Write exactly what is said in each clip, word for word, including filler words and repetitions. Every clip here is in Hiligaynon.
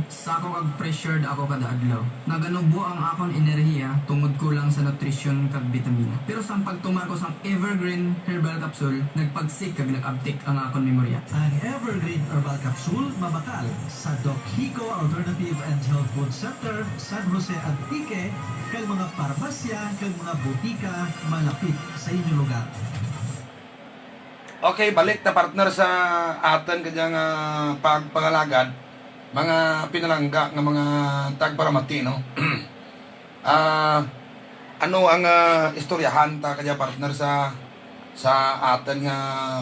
Sako kag pressured ako kada adlaw. Naganubo ang akon enerhiya tungod kulang sa nutrisyon kag bitamina. Pero sang pagtumar ko sang Evergreen Herbal Capsule, nagpagsik kag nag-abtik ang akon memorya. Ang Evergreen Herbal Capsule mabakal sa Doc Hico Alternative and Health Food Center, San Jose, Antique, kag mga parmasya kag mga butika malapit sa inyo lugar. Okay, balik ta, partner, sa aton kanyang ah, pagpangalagad, mga pinalangga nga mga tagparamati, no? Ah, ano ang ah, istoryahan ta kanya, partner, sa sa aton nga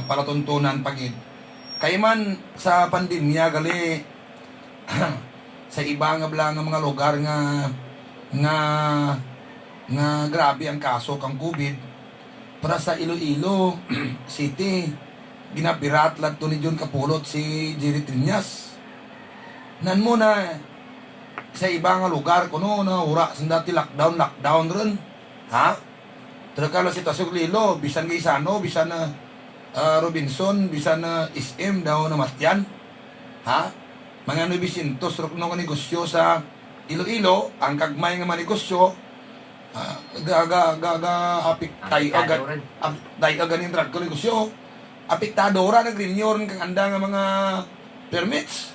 palatuntunan pagid? Kay man sa pandemya gali, sa iba nga bala nga mga lugar nga nga nga grabe ang kaso kang COVID, para sa Iloilo City, ginabirat ladto ni John Kapulot si Jerry Triñas. Nan mo na sa iba nga lugar kuno na wala sing dati lockdown, lockdown ron. Ha? Pero ka lang sitwasyon Iloilo, bisan Gaisano, bisan na ah, Robinson, bisan na S M daw namatyan. Ha? Mga nuebe syentos ro kuno ka negosyo sa Iloilo, ang gagmay nga mga negosyo, ah, ga, ga, ga, ga, apik, day, Apektado aga, rin. ap, day, aga ning drug ko negosyo. Apektado ra, nag-renew rin kang anda nga mga permits.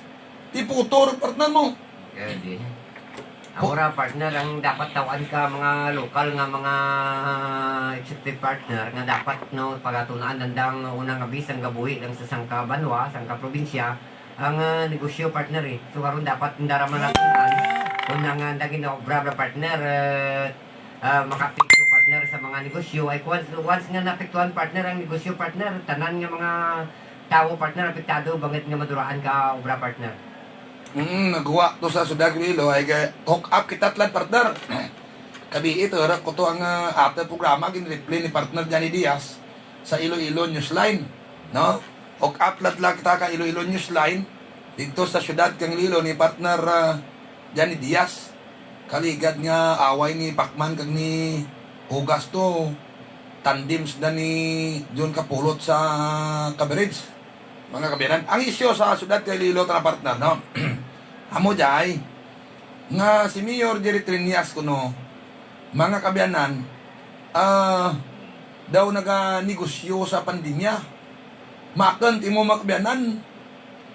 Ti puto ro, partner mo. Kaya di. Amo ra, partner, ang dapat taw-an ka mga lokal nga mga executive partner nga dapat, no, pagatunaan nandang unang abis ang gabuhi lang sa sangka banwa, sangka probinsya, ang ah, negosyo, partner, eh. So karon dapat ndarama natin an kung ang ah, naging obra ba, partner, eh, ah, makapikto, partner, sa mga negosyo ay once, once nga napiktuhan, partner, ang negosyo, partner, tanan nga mga tawo, partner, apektado bangit nga maduraan ka obra, partner. Mm, nagwa to sa Sudagwilo ay kay hook up kita tlan, partner. Kabi ito, ra ko to ang ah, ato programa ginreplay ni partner Johnny Diaz sa Iloilo Newsline, no? Hook up lat lang kita ka Iloilo Newsline dito sa siyudad kang Iloilo ni partner ah, Johnny Diaz. Kaligad nga away ni Pacman kag ni Ugas to, tandem sila ni John Kapulot sa coverage. Mga kabiyanan, ang isyu sa siyudad kay Iloilo, tana, partner, no? Amo jay nga si Mayor Jerry Triñas kuno, mga kabiyanan, ah, daw naganegosyo sa pandemya. Makon ti mo, mga kabiyanan,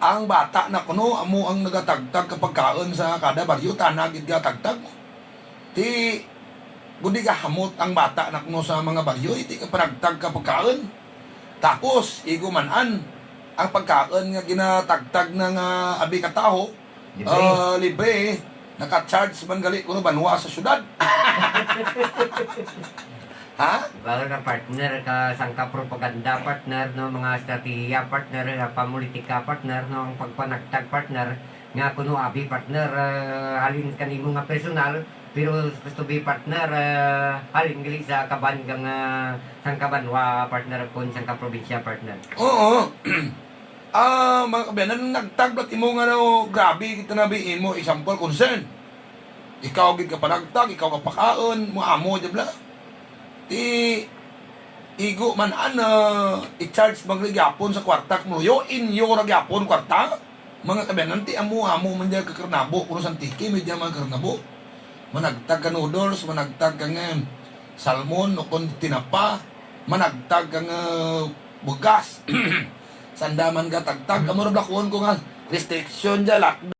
ang bata na kuno amo ang nagatagtag ka pagkaon sa kada baryo, tana gid gatagtag. Ti gudi gahamot ang bata na kuno sa mga baryo, ti kapanagtag ka pagkaon. Tapos igo man-an ang pagkaon nga ginatagtag na nga abi ka tawo, Libre. Ah, libre. Naka-charge man gali kuno banwa sa syudad. Ha? Balo na, partner, ka sangka propaganda, partner, no, mga estratehiya, partner, nga pamulitika, partner, no, ang pagpanagtag, partner, nga kuno abi, partner, ah, halin kanimo nga personal, pero gusto bi, partner, ah, halin gali sa kaban kang ah, sangka banwa, partner, kun sangka probinsya, partner. Oo. Ah, mga kabiyanan, nagtag bala timo nga daw, grabe kita na bi imo, example, concern. Ikaw gid ka panagtag, ikaw ka pakaon, mo amo jud bala. Ti igo man ana, i-charge man gyapon sa kwarta kung luyo, inyo ra gyapon kwarta. Mga kabiyanan, ti amo-amo man dyan ka karnabo, kuno sa Antique, may dyan mga karnabo. Managtag ka noodles, managtag ka nga salmon, o kung tinapa, managtag ka nga bugas. Sanda man gatagtag, amo ra blakuon ko nga restriction dyan, lockdown.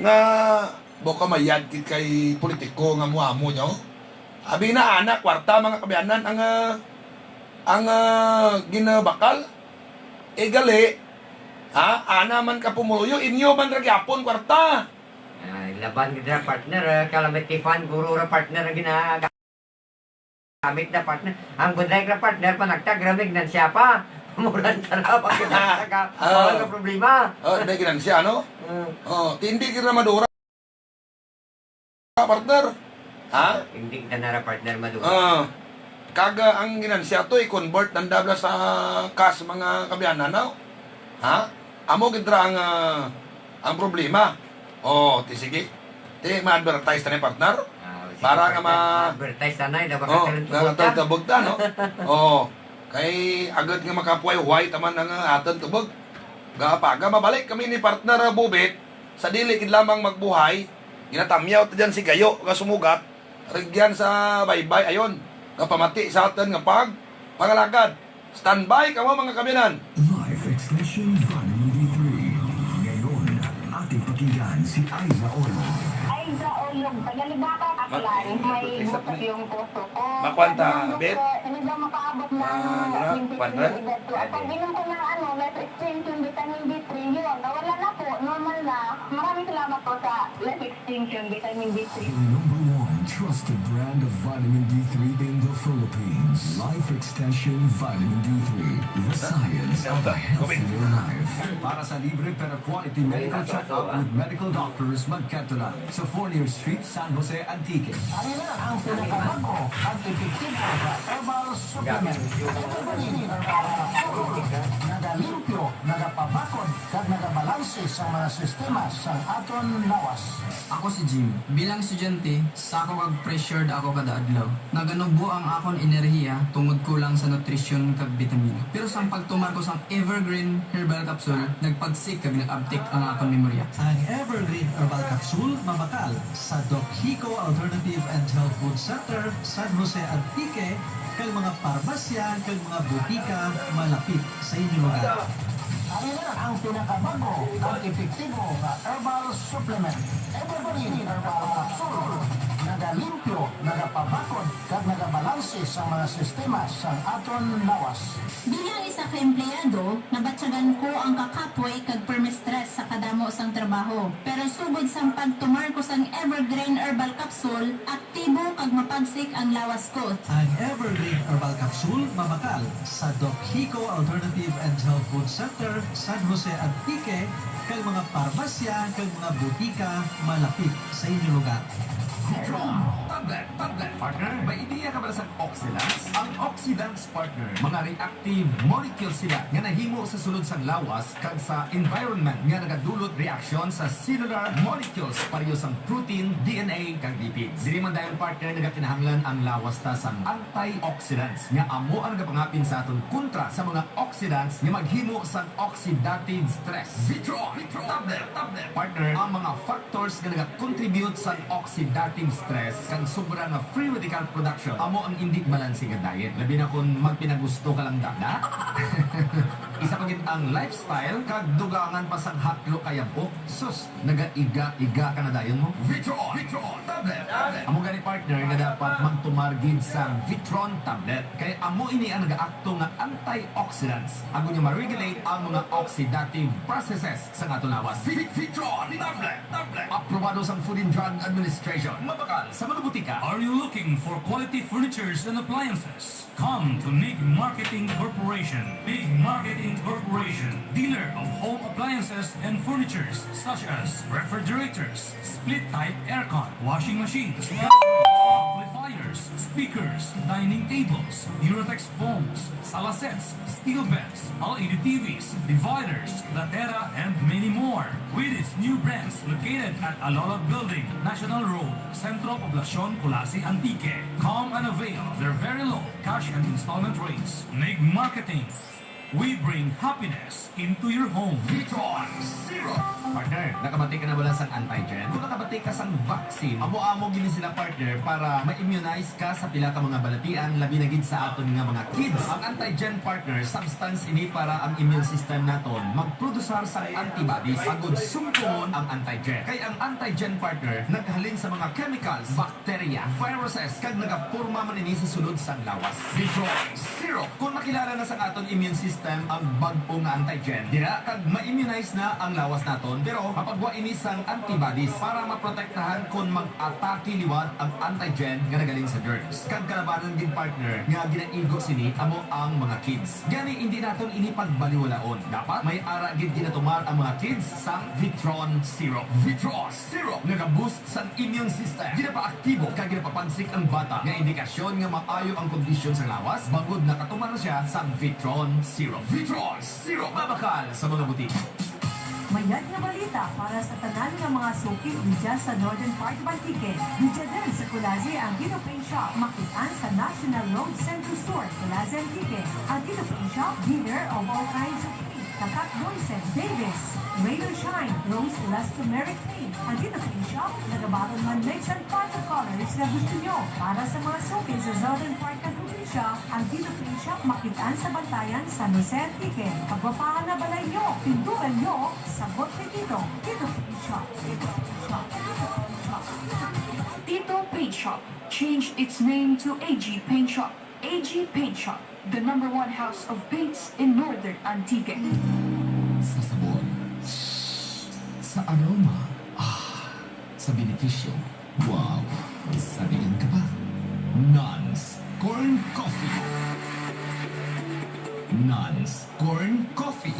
Nga buka mayad gid kay politiko nga muamo nyo. Abi na ana kwarta mga kabiyanan ang ah, ang ah, ginabakal. E gali, ha? Ana man ka pumuluyo, inyo man ra gyapon kwarta. Ah, laban gid ra, partner, ah, calamity fund, guro ra, partner, ang ginagamit na, partner. Ang good luck ra, partner, panagtag ra, may ginansya pa. Mulan sa labang ginansya ka. Ah. Wala ka problema. Oh, may ginansya, no? Mm. Oh, tindi gid ra madura. Partner. Ha? Hindi ka na ra, partner, madura. Ah. Kaga ang ginansya to, i-convert nanda bala sa cash, mga kabiyanan, no? Ha? Amo gid ra ang ah, ang problema. Oh, ti sige. Ti ma-advertise ta ni, partner. Ah, Para nga ma- Advertise, anay, daw Oh, makatalang tubog ta. Tubog ta, no? Oh, kay agad nga makapuway-huway taman ang, ah, aton tubog. Gapaga, mabalik kami ni partner, ah, Bubit. Sa dili gid lamang magbuhay, ginatamyaw ta dyan si Gayo nga sumugat, rugyan sa baybay, ayon, nga pamati sa aton nga pag-, pangalagad. Standby kamo, mga kaabyanan. Life Extension Vitamin D three. Ngayon, ating pakinggan si Aiza Olong. Aiza Olong, taga Libata, Aklan. May buto yung puso ko. Makuan ta, Beth? Hindi daw makaabot ng Ah, wala. Kuan, twenty-three edad ko. At pag inom ko ng, ano, Life Extension Vitamin D three, yun, nawala na po. Normal na. Maraming salamat po sa Life Extension Vitamin D three. The number one trusted brand of vitamin D three in the Philippines. Life Extension Vitamin D three, the science of a healthier life. Para sa libre pero quality medical check-up with medical doctors, magkadto lang sa Fornier Street, San Jose, Antique. Ari na ang pinakabago kag epektibo nga herbal supplement. Evergreen Herbal Capsule. Nagalimpyo, nagapabakod, kag nagabalanse sa mga sistema sang aton lawas. Ako si Jim. Bilang estudyante, sako kag pressured ako kada adlaw. Naganubo ang akon enerhiya tungod kulang sa nutrisyon kag bitamina. Pero sang pagtumar ko sang Evergreen Herbal Capsule, nagpagsik kag nag-abtik ang akon memorya. Ang Evergreen Herbal Capsule mabakal sa Doc Hico Alternative and Health Food Center, San Jose, Antique, kag mga parmasya kag mga butika malapit sa inyo lugar. Ari na ang pinakabago kag epektibo nga herbal supplement, Evergreen Herbal Capsule. Nagalimpyo, nagapabakod, kag nagabalanse sa mga sistema sang aton lawas. Bilang isa ka empleyado, nabatyagan ko ang kakapoy kag permi-stress sa kadamo sang trabaho. Pero sugod sang pagtumar ko sang Evergreen Herbal Capsule, aktibo kag mapagsik ang lawas ko. Ang Evergreen Herbal Capsule mabakal sa Doc Hico Alternative and Health Food Center, San Jose, Antique, kag mga parmasya kag mga butika malapit sa inyo lugar. Vitron, tablet, tablet. Partner, may ideya ka ba sa oxidants? Ang oxidants, partner, mga reactive molecules sila nga nahimo sa sulod sang lawas kag sa environment nga nagadulot reaksyon sa cellular molecules, pareho sang protein, D N A, kag lipids. Diri man dayon, partner, nagakinahanglan ang lawas ta sang antioxidants nga amo ang nagapangapin sa aton kontra sa mga oxidants nga maghimo sang oxidative stress. Vitron, Vitron, tablet, tablet. Partner, ang mga factors nga nagakontribute sa oxidative stress kag sobra nga free radical production amo ang indi balanse nga diet. Labi na kon magpinagusto ka lang, dada. Isa pa gid ang lifestyle kag dugangan pa sang hatlo ka yabok. Sus, nagaiga-iga ka na dayon mo. Vitron, Vitron, tablet, tablet. Amo gani, partner, nga dapat magtumar gid sa Vitron tablet. Kay amo ini ang nagaakto nga antioxidants, agod nga ma-regulate ang mga oxidative processes sa aton lawas. Vi-, Vitron tablet, tablet. Aprobado sang Food and Drug Administration. Mabakal sa mga butika. Are you looking for quality furnitures and appliances? Come to Mig Marketing Corporation. Mig Marketing Corporation, dealer of home appliances and furnitures such as refrigerators, split-type aircon, washing machines, amplifiers, speakers, dining tables, Eurotex foams, sala sets, steel beds, L E D T Vs, dividers, latera, and many more. With its new branch located at Alolo Building, National Road, Centro Poblacion, Culasi, Antique. Come and avail their very low cash and installment rates. Mig Marketing. We bring happiness into your home. Vitron Zero. Partner, nakabati ka na bala sang antigen? Kung nakabati ka sang vaccine, amo-amo gini sila, partner, para ma-immunize ka sa pila ka mga balatian, labi na gid sa aton nga mga kids. Ang antigen, partner, substance ini para ang immune system naton magprodusar sang antibodies agud sumpungon ang antigen. Kay ang antigen, partner, naghalin sa mga chemicals, bacteria, viruses, kag nagaporma man ini sa sulod sang lawas. Vitron Zero. Kung makilala na sang aton immune system ang bag-o nga antigen, dira kag ma-immunize na ang lawas naton, pero mapagwa ini sang antibodies para maprotektahan kon mag-atake liwat ang antigen nga nagaling sa germs. Kag kalabanan gid, partner, nga ginaigo sini amo ang mga kids. Gani, indi naton ini pagbaliwalaon. Dapat may ara gid ginatumar ang mga kids sang Vitron Zero. Vitron Zero nagaboost sang immune system. Ginapaaktibo kag ginapapagsik ang bata, nga indikasyon nga maayo ang kondisyon sa lawas bangod nakatumar na siya sang Vitron Zero. Vitron Zero, mabakal sa mga butika. Mayad nga balita para sa tanan nga mga suki didya sa northern part of Antique. Didya din sa Culasi ang Tito Paint Shop, makit-an sa National Road, Centro Sur, Culasi, Antique. Ang Tito Paint Shop, dealer of all kinds of paint, tatak Doisel, Davis, Rain or Shine, Rose, Elastomeric Paint. Ang Tito Paint Shop, nagabaton man mix and colors nga gusto nyo. Para sa mga suki sa southern part ng probinsya, ang Tito Paint Shop makit-an sa Bantayan, San Jose, Antique. Pagwapahan na balay nyo, pinturan nyo, sabot kay Tito. Tito Paint Shop, Tito Paint Shop, Tito Paint Shop. Tito Paint Shop changed its name to A G Paint Shop. A G Paint Shop, the number one house of paints in Northern Antique. Sa sabor, sa aroma, ah, sa benepisyo, wow! Sa diin ka pa, Nans Corn Coffee. Nans Corn Coffee.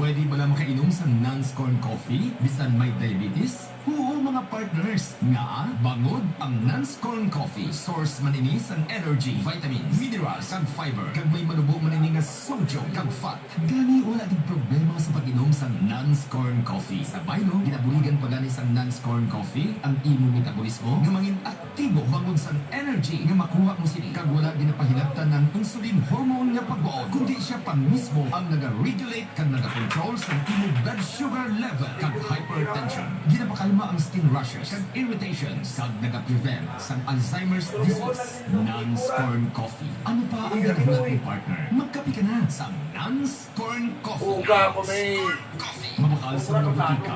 Pwede bala makainom sa Nans Corn Coffee bisan may diabetes? Huo, mga partners, nga bangod ang Nans Corn Coffee, source man ini sang energy, vitamins, minerals, kag fiber, kag may manubo man ini nga sodium kag fat. Gani, wala gid problema sa pag-inom sang Nans Corn Coffee. Sa baylo, ginabuligan pa gani sang Nans Corn Coffee ang imo metabolismo nga mangin-aktibo bangod sang energy nga makuha mo sini, kag wala ginapahinabtan ang insulin hormone nga pagwaon, kundi sia pa mismo ang naga-regulate kag nagakontrol sa imo blood sugar level kag hypertension. Ginapakalma ang skin rashes kag irritations kag nagaprevent sang Alzheimer's disease. Nans Corn Coffee. Ano pa ang ganahulat mo, partner? Magkape ka na sa Nans Corn Coffee. Uga ko may Mabakal sa mga butika.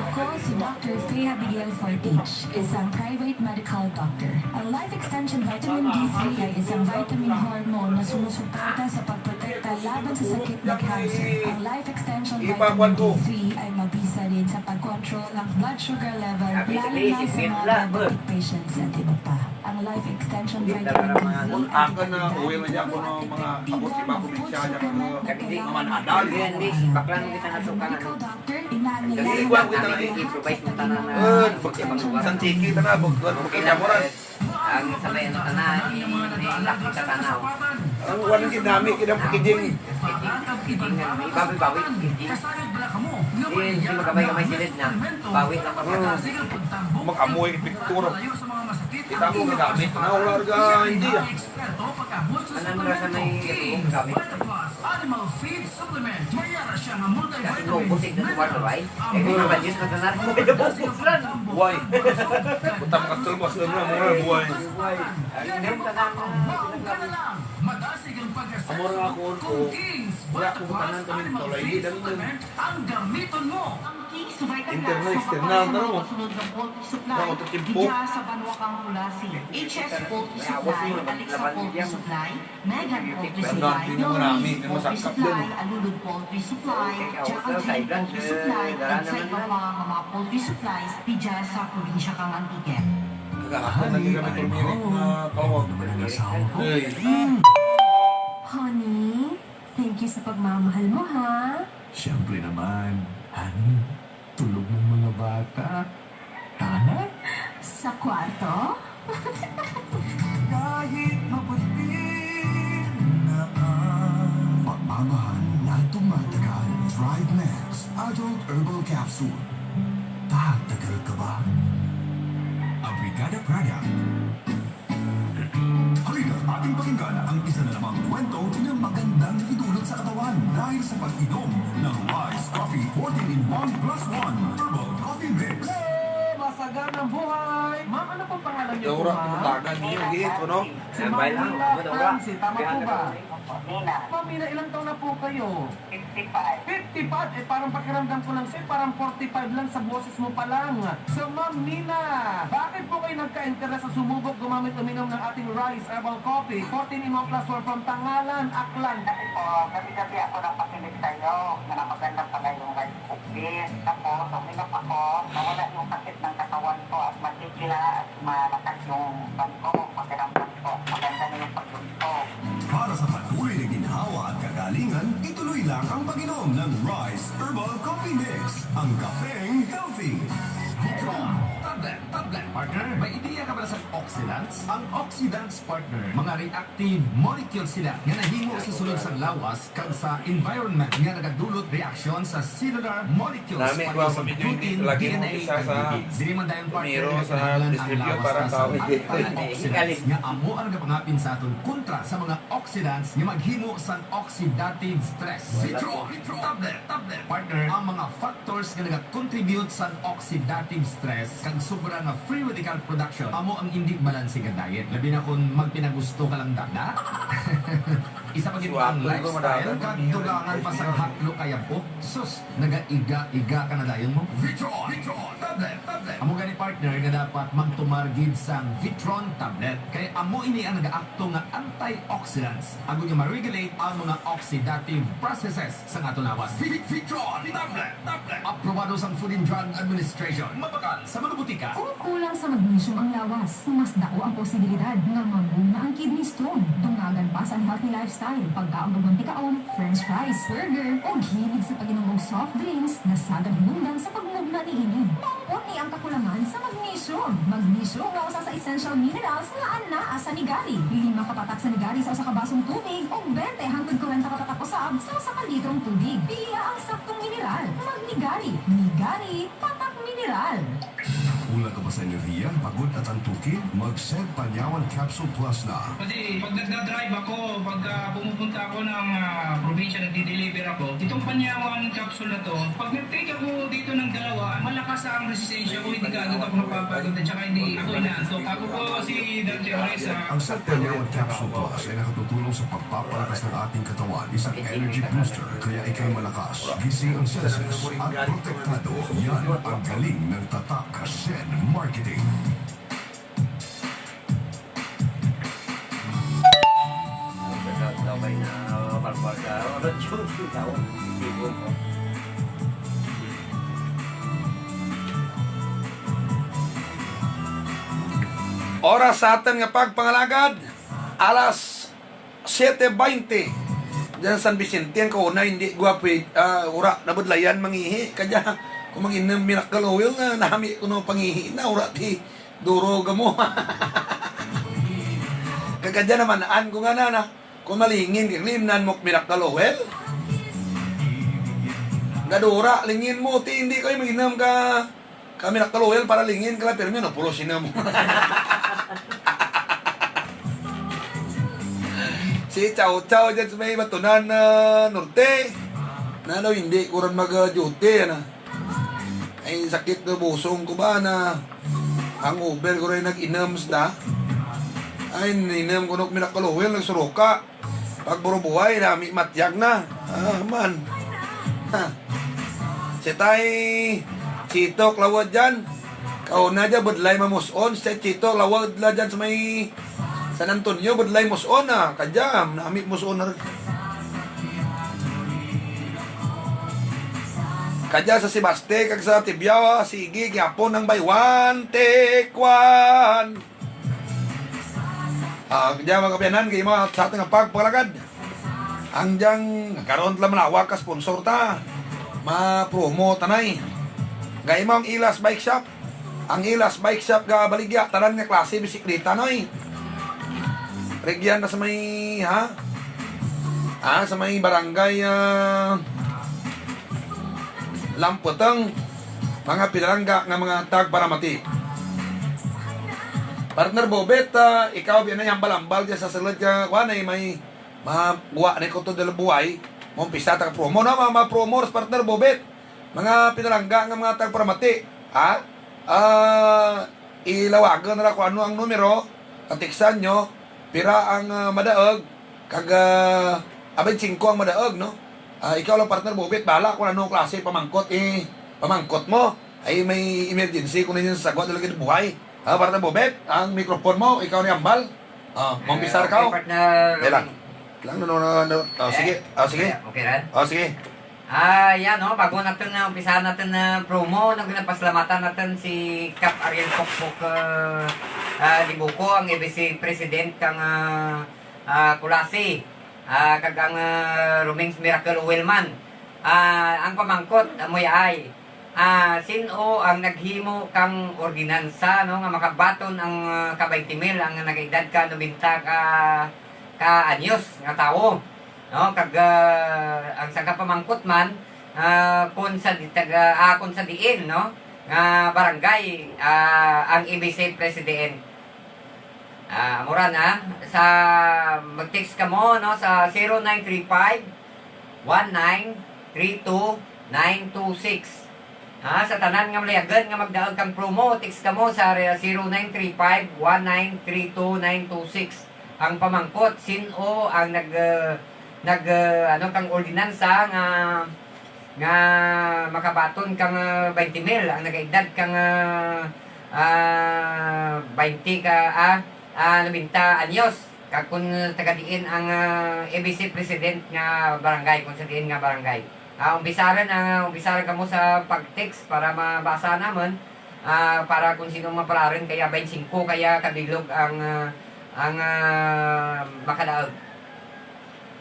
Ako si Doctor Faye Abigail Fortich, isang private medical doctor. Ang Life Extension Vitamin D three ay isang vitamin hormone na sumusuporta sa pagprotekta laban sa sakit na cancer. Ang Life Extension Vitamin D three ay mabisa rin sa pagkontrol ng blood sugar level, lalo na sa mga diabetic patients at iba pa. Ang Life Extension Vitamin D three ay ipinagdala at epektibo ang food supplement na kailangan ng araw-araw. Ang medical doctor, inaanuyahan ang pagkakailangan ng Life Extension Vitamin D three. Ang sabay ano ka na, i-, i-, i-, tatanaw. Ang walang ginamit, kinapakijing. Bawi-bawi. Kasayod bala kamo nga may gamay silid na. Bawi lang ka. Makamoy epektura. Kita mo nga gamit na, wala ka, hindi, ah. Ano na sa may gamit? Animal feed supplement. May ara siya nga multivitamins, minerals. Ang mga buhay. Buta makatulog, mas na mga buhay. Kaya makapabaw ka na lang. Madasig ang pagkasakit. Amo ra nga ako, kung Kings, wala ko Vitaplus, tanan kami Animal Feed Supplement ang gamiton mo. Ang Kings Vitaplus mapapalit sa mga kasunod nga poultry supply. Didya sa Banwa kang Culasi, H S Poultry Supply, Alexa Poultry Supply, Megan Poultry Supply, Yoni Poultry Supply, Alulod Poultry Supply, Jack and Jill Poultry Supply, kag sa iba pa nga mga poultry supplies didya sa probinsya kang Antique. Honey, I hope na may asawa ko. Honey, thank you sa pagmamahal mo, ha? Siyempre naman, honey. Tulog ng mga bata. Tara na. Sa kwarto? Kahit maputing na ang pagmamahal na tumatagal. Thrive Max Adult Herbal Capsule. Tatagal ka ba? Abrigada Product. Halina't ating pakinggan ang isa na namang kwento na magandang idulot sa katawan dahil sa pag-inom ng Wise Coffee fourteen in one plus one Herbal Coffee Mix. Hey! Masaganang buhay! Ma'am, ano pong pangalan niyo po, ma'am? Pinuntagan niyo, gihit ko, no? Si Ma'am Mila Francie, tama po ba? Ma'am Mila, ilang taon na po kayo? Fifty-five. Fifty-five? Eh, parang pakiramdam ko lang sa'yo, parang forty-five lang sa boses mo pa lang. So, Ma'am Mina, bakit po kayo nagka-interes sa sumubok gumamit uminom ng ating Rice Herbal Coffee, fourteen in one plus one from Tangalan, Aklan? Kasi po, gabi-gabi ako napakinig sa'yo na maganda pala yung Rice Coffee. Tapos, uminom ako, nawala yung sakit ng katawan ko at masigla at malakas yung pan ko, pakiramdam ko. Maganda na yung pag Para sa patuloy na ginhawa at kagalingan, ituloy lang ang pag-inom ng Rice Herbal Coffee Mix, ang kapeng healthy. Vitron, tablet, tablet, partner. May Iya ka bala sang oxidants? Ang oxidants, partner, mga reactive molecules sila nga nahimo sa sulod sang lawas kag sa environment nga nagadulot reaksyon sa cellular molecules Nami, pareho kuha sa mo video, hindi protein, talaga D N A, yung isa kag sa lipids. Dili man dayon, partner, tumiro nga sa kinahanglan ang distribute lawas para sa tawag dito. Antioxidants nga amo ang nagapangapin sa aton kontra sa mga oxidants nga maghimo sang oxidative stress. Vitro, Vitro, tablet, tablet, partner, ang mga factors nga nagakontribute sa oxidative stress kag sobra nga free radical production amo ang indi balanse nga diet. Labi na kung magpinagusto ka lang, dada. Isa pa gid ang lifestyle kag dugangan pa sang hatlo kayab-ok. Sus, nagaiga-iga ka na dayon mo. Vitron, Vitron, tablet, tablet. Amo gani, partner, nga dapat magtumar gid sang Vitron tablet kay amo ini ang nagaakto nga antioxidants agud nga ma-regulate ang mga oxidative processes sang aton lawas. Vitron tablet, tablet. Aprobado sang Food and Drug Administration. Mabakan sa mga botika. Kung kulang sa magnesium ang lawas, mas dako ang posibilidad nga mabunga ang kidney stone. Dungagan pa sa unhealthy lifestyle, pagkaon og mantikaon, french fries, burger, ug hilig sa pag-inom og soft drinks, nasagan hinungdan sa pagmugna niini. Mao ni ang kakulangan sa magnesium. Magnesium nga usa sa essential minerals nga anaa sa nigari. Lima ka patak sa nigari sa usa ka basong tubig, ug bente hangtod kwarenta ka patak usab sa usa ka litrong tubig. Pila ang saktong mineral? Magnigari. Nigari, patak mineral. Kulang ka ba sa enerhiya, pagod at antukin? Mag-Sed Panyawan Capsule Plus na. Kasi pag nagda-drive ako, pagka pumupunta ako ng, ah, probinsya, nagdi-deliver ako, itong Panyawan Capsule na to, pag nag-take ako dito ng dalawa, malakas ang resistensya ko, hindi kaagad ako napapagod, at saka hindi ako inaantok. Ako po si Dante Oresa. Ang Sed Panyawan Capsule Plus ay nakatutulong sa pagpapalakas ng ating katawan, isang energy booster, kaya ika'y malakas, gising ang senses, at protektado. Yan ang galing ng tatak. Sed Marketing. Oras sa aton nga pagpangalagad, alas siete veinte. Diyan sa San Vicente, ang kauna, hindi gwa pwed-, ah, ura nabudlayan mangihi. Kadya, kung manginom miracle oil na, nami kuno pangihi na, ura ti duro gamo. Kag kadya naman, an ko nga na, na, kung malingin, kag limnan mo miracle oil. Gadura, lingin mo, ti, hindi kayo manginom ka Kami na kaluhil para lingin ka lang, pero yun, napulos yun mo. Si Chow Chow dyan sa may Batunan, ah, Norte. Na daw, hindi ko rin mag-duty, ano. Ay, sakit na busong ko ba na ang Uber ko rin nag-inam sa da. Ay, ninam ko nung minakaluhil, nagsuruka. Pag burubuhay, nami matyag na. Ah, man. Ha. Si Tay Chito, lawad dyan. Kauna dyan, budlay mamuson. Si Tay Chito, lawad la dyan sa may San Antonio, budlay muson, ah. Kadya, nami muson na rin. Kadya sa Sebaste, kag sa Tibiao, ah, sige, gyapon ang buy one, take one. Ah, kaya mga kapianan, kay mga sa ating pagpalagad. Ang diyang karon lang manawag ka sponsor ta. Ma-promo tanay. Kay mo ang Ilas Bike Shop. Ang Ilas Bike Shop ga baligya tanan nga klase bisikleta, noy. Regyan na sa may, ha? Ah, sa may barangay, ah, Lamputang, mga pinalangga nga mga tagparamati. Partner Bobet, ah, ikaw, biya na yung hambal-hambal dyan sa sulod ka, kuha na yung may mga guwa na ikaw to dalabuhay, maumpisa ta ka promo, no? Mga, mga promos, Partner Bobet, mga pinalangga nga mga tagparamati, ha? Ah, ilawagan na lang kung ano ang numero, patiksan nyo, pira ang, ah, madaog, kag, ah, abay, singko ang madaog, no? Ah, ikaw lang, Partner Bobet, bahala kung anong klase pamangkot, eh, pamangkot mo. Ay, may emergency kung nandiyan sa sagwa, talaga buhay. Ah, Partner Bobet, ang microphone mo, ikaw ni Ambal. Ah, Eh, maumpisa okay, ka, oh. Partner Dali lang. Robin. Lang, no, no, no, no. Oh, Eh, sige. Oh, sige. Okay, okay, Ran? Oh, sige. Ah, yan, no, bago natin na umpisahan natin na promo, nagpinapasalamatan natin si Kap Ariel Pokpok, ah, ah, Dibuco, ang A B C President kang, ah, ah, Culasi, ah, kag ang, ah, Romings Miracle Oil Man. Ah, ang pamangkot, amoy ay, Ah, sin-o ang naghimo kang ordinansa, no, nga makabaton ang, ah, ka twenty mil ang nagaedad ka nobenta ka, ka anyos nga tawo, no? Kag, ah, ang sangka pamangkot man, ah, kun sa di-, taga, ah, kun sa diin, no, nga barangay, ah, ang A B C president. Ah, amo ra na. Sa, mag-text kamo, no, sa zero nine three five, one nine three two nine two six. Ha, sa tanan nga maliagan nga magdaog kang promo, text kamo sa re-, zero nine three five, one nine three two nine two six. Ang pamangkot, sin-o ang nag, uh, nag, uh, ano, kang ordinansa nga, nga makabaton kang, uh, twenty mil, ang nagaedad kang, uh, uh, twenty ka, ah, ah, nobenta anyos. Kag kung taga diin ang, ah, A B C president nga barangay, kung sa diin nga barangay. Ah, umpisaran ang, umpisaran kamo sa pag-text para mabasa namon, ah, para kung sino mapalaran kaya twenty-five kaya kabilog ang, ah, ang, ah, makadaog.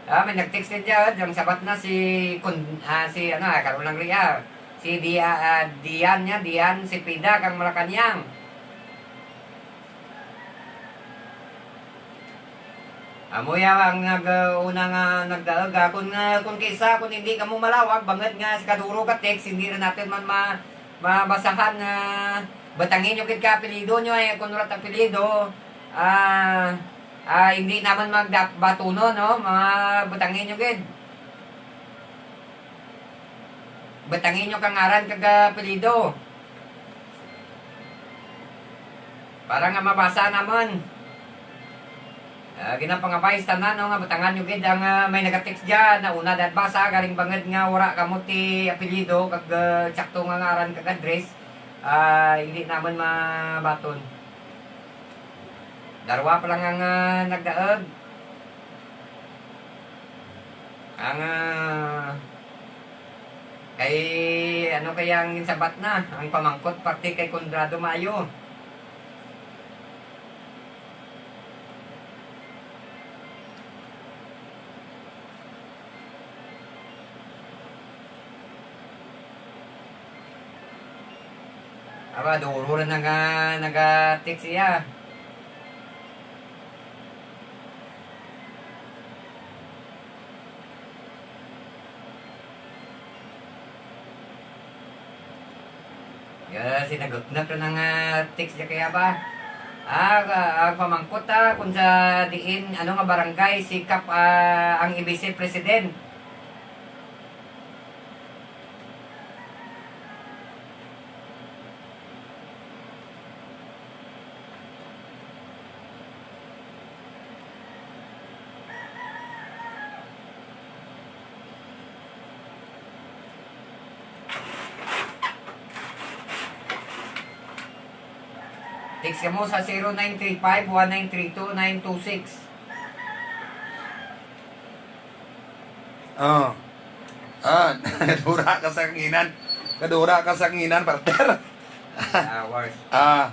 Ah, may nag-text din dyan, yung sabat na si Kun-, ah, si ano, ah, karon lang rin, ah, si Dia-, ah, Dian niya, Dian Cepeda kang Malacañang. Amo ya ang nag, uh, una nga nagdaog, ah. Kung, ah, kung kisa, kung hindi kamo malawag, bangod nga si kaduro ka text, hindi na natin man ma-, mabasahan nga batangi nyo gid ka apelyido nyo, eh, kung wala apelyido, ah, ah, hindi naman magdap-, batuno, no? Mga batangi nyo gid. Batangi nyo ka ngaran kag apelyido. Para nga mabasa namon. Ah, ginapangabay sa tanan, no, nga butangan nyo gid ang, ah, may nagatext dyan, na una dat basa, galing bangod nga wala kamo ti apelyido, kag, ah, sakto nga ngaran kag address, ah, hindi namon mabaton. Darwa pa lang ang, ah, nagdaog. Ang, ah, kay ano kaya ang sabat na? Ang pamangkot parte kay Conrado Mayo. Aba, duro na nga naga-text iya. Ya, sinagutnap na nga text niya kaya ba? Ah, ah, ang pamangkot, ah, kung sa diin, ano nga barangay, sikap, ah, ang A B C president. Text kamo sa zero nine three five, one nine three two, nine two six. Oh. Ah, kadura ka sa kanginan. Kadura ka sa kanginan, partner. Ah, worse. Ah.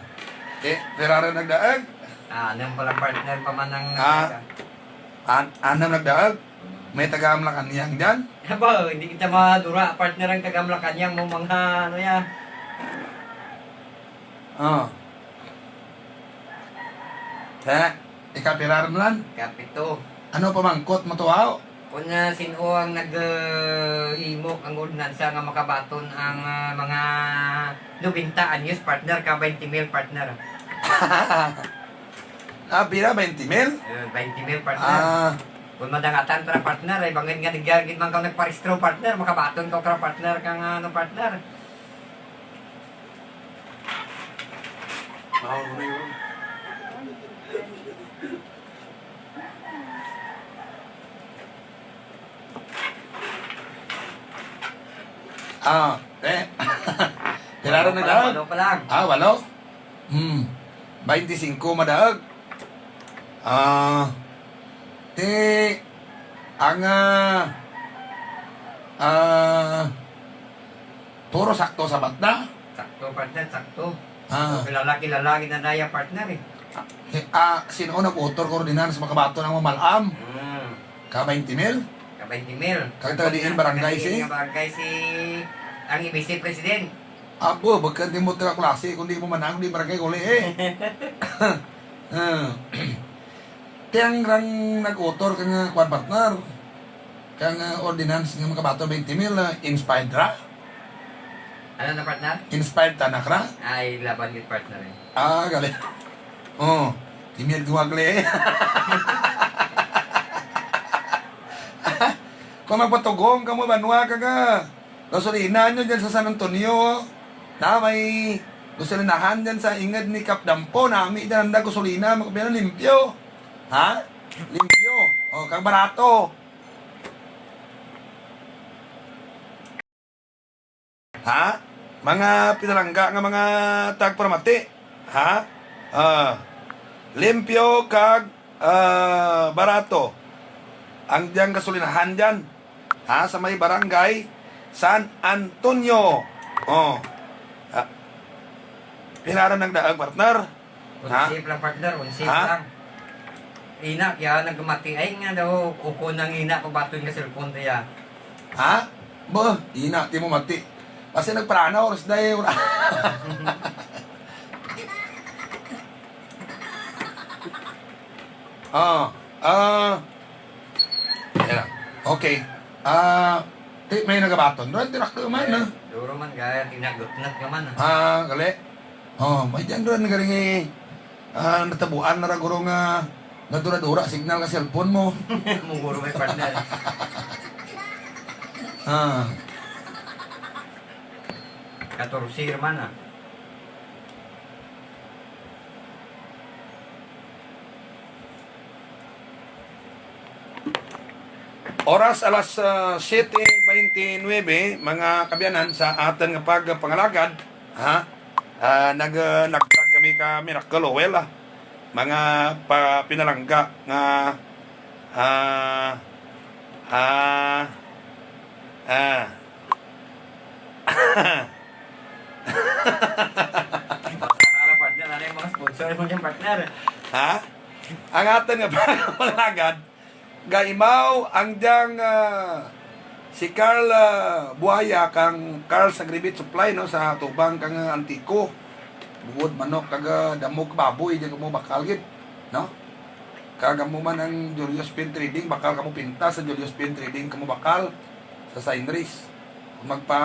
Eh, pira ra nagdaag? Ah, anam pala, partner, pa man ang Ah. nagdaag. An-, anam nagdaag? May taga Malacañang dyan? Aba, hindi kita madura, partner, ang taga Malacañang mo, mga ano yan. Oh. Eh, ikaw pira ra man? Kapito. Ano pamangkot mo to, aw? Kung, ah, sin-o ang nag, ah, himo ang ordinansa nga makabaton ang, ah, mga nobenta anyos, partner, ka twenty mil, partner. Ah, pira? Twenty mil? Eh, twenty mil, partner. Ah. Kung madangatan para, partner, ay bangin nga digyan gid man ka nagparehistro, partner, makabaton ka para, partner, kang, ano, partner. Mao na yun. Ah, eh. Pila ra Walo pa lang, nagdaag? Walo pa lang. Ah, walo? Hmm. Twenty-five madaag. Ah, ti, ang, ah, ah, Puro sakto sabat na. Sakto, partner, sakto. Ah. So, kilala, kilala gid na naya, partner, eh. Eh, ah, sino nag-author ko rin sa makabato ng mamal-am? Hmm. Ka twenty mil? Ka twenty mil. Kag taga diin barangay si? Nga barangay si ang A B C president. Abo, bakit di mo taga klase kung di mo manang, di barangay uli eh. Ah. Tiang rang nag-author ka nga kwan, partner. Kang, ah, ordinance nga makabaton twenty mil, ah, inspired ra? Ano na, partner? Inspired tanak ra? Ay, laban gid, partner, eh. Ah, galing. Oh, timid ko agli. Kung magpatugong ka mo, banwa ka nga. Gasolina nyo dyan sa San Antonio. Na may gasolinahan dyan sa inged ni Kap Dampo. Nami dyan ang gasolina. Magkapila limpyo. Ha? Limpyo. O, kag barato. Ha? Mga pinalangga nga mga tagparamati. Ha? Ah, limpyo kag, ah, barato. Ang diyang gasolinahan dyan. Ha? Sa may barangay San Antonio. Oh. Ah, pinaran ng daag, partner. Ha? Unsip lang, partner, unsip Ha? lang. Ina, kaya nagmati. Ay, nga daw, ukon ang ina, pagbaton nga cellphone niya. Ha? Ba, ina, di mo mati. Kasi nagparanaw, oras na eh, wala. Ah, ah, yan lang. Okay. Ah, ti-, may nagabaton. Doon, tirak ko man, ah. Duro man, kaya tinagutnat ka man, ah. Ah, gali. Oh, may dyan doon, galing eh. Ah, natabuan na ra guro nga nadura-dura signal ka cellphone mo. Muguro may partner. Ah. Katorse man, ah. Oras alas, ah, siete veintinuebe, mga kaabyanan, sa aton nga pagpangalagad, ha? Ah, nag-, ah, nagtag kami ka Miracle Oil, ah. Mga pa-, pinalangga nga, ah, ah, ah. Basta na lang, partner. Ano yung mga sponsor mo dyan, partner? Ha? Ang aton nga pagpangalagad, gaimaw ang diyang, ah, si Carl, ah, Buaya kang Carl's Agribit Supply, no, sa tubang kang, ah, Antico. Bugod manok kag, ah, damog baboy, diyan kamo bakal gid, no? Kag amo man ang Julius Pin Trading, bakal kamo pinta sa Julius Pin Trading, kamo bakal sa Signeries. Kung magpa,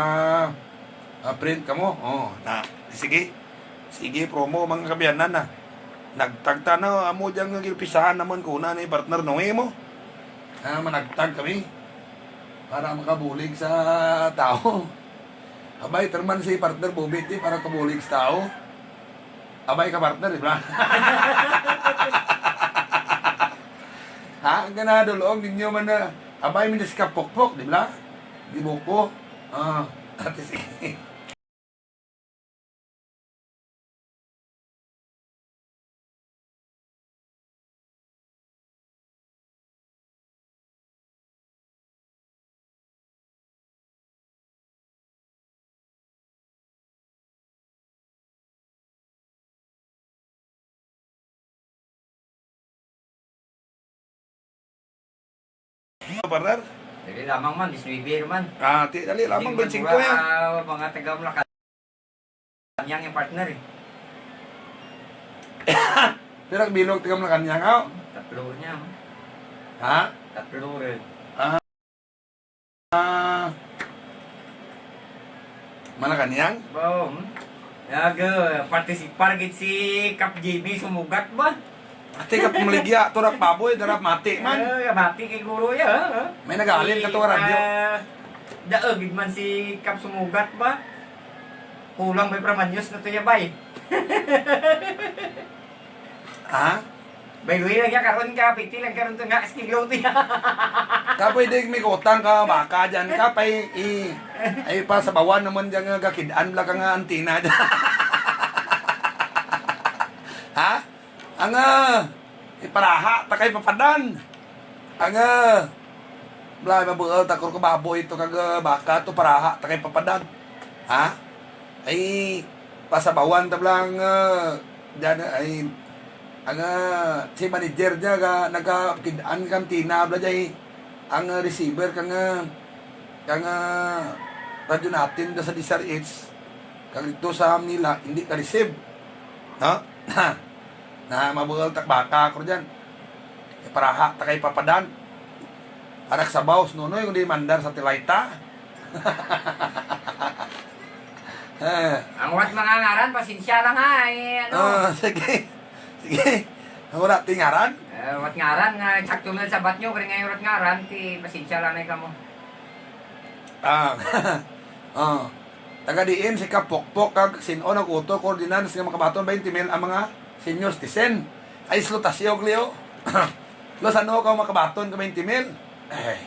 ah, print kamo, oh, na, sige. Sige, promo, mga kaabyanan, na. Nagtagta na, amo dyan nga ginumpisahan naman ko na ni partner Noe mo. Ah, managtag kami para makabulig sa tao. Abay, terman si partner Bobit, eh, para kabulig sa tao. Abay ka, partner, di ba? Ha? Ang ganado, loong ninyo man na, abay, mindas ka pokpok, di ba? Di buko. Ah, ate, sige. Partner? Dali lamang man, disnuebe man. Ah, ti-, dali lamang, Hindi man twenty-five mura, yan. Ah, mga taga Malacañang yung partner eh. Pira ka bilog taga Malacañang, aw? Tatlo niya, oh. Ha? Tatlo rin. Ah. Ah. Malacañang? Ba, hmm. Nag, uh, participar gid si Kap Jimmy sumugat ba? Ate ka pumaligya, turak baboy, darap mati man. Eh, mati kay guro ya, ha? May nag-aalin ka to, radyo. Ah, daog gid man si Kap sumugat ba? Kulang may pramanyos na to ya, bay. Ha? By the way, lang ya, karon ka, piti lang karon to nga, skill load ya. Ka pwede may utang ka, baka dyan ka, pay, i, ay pa sa bawan naman dyan nga, gakid-an bala ka nga antina dyan. Ha? Ang, ah, iparaha, ta kay papadan. Ang, ah, bala, mabuol, takor ko baboy ito, kag, ah, baka to, paraha, ta kay papadan. Ha? Ay, pasabawan ta bala ang, ah, dyan, ay, ang, ah, si manager niya, ga, nagakid-an kang tina, bala, jay, ang, ah, receiver, kang, ah, kang, ah, radyo natin, da sa D S R H, Kag dito sa Manila, hindi ka receive. No? Na mabugal tak baka ako dyan. Iparaha ta kay Papa Dan. Arak sabaw, si Nonoy, kundi mandar sa Tilayta. Eh. Ang wat mga ngaran, pasensya lang ha, eh, ano. Ah, sige. Sige. Ang wala ti ngaran? Eh, wat ngaran nga, sakto na sabat nyo, kaya ngayon wat ngaran, ti pasensya lang na kamo. Ah. Oh. Taga diin si Kapokpok kag sin-o nag-uto, coordinance nga makabaton twenty mil ang mga senior citizen. Ay, slotasyo, Leo. Lo, san-o ka makabaton ka twenty mil? Eh,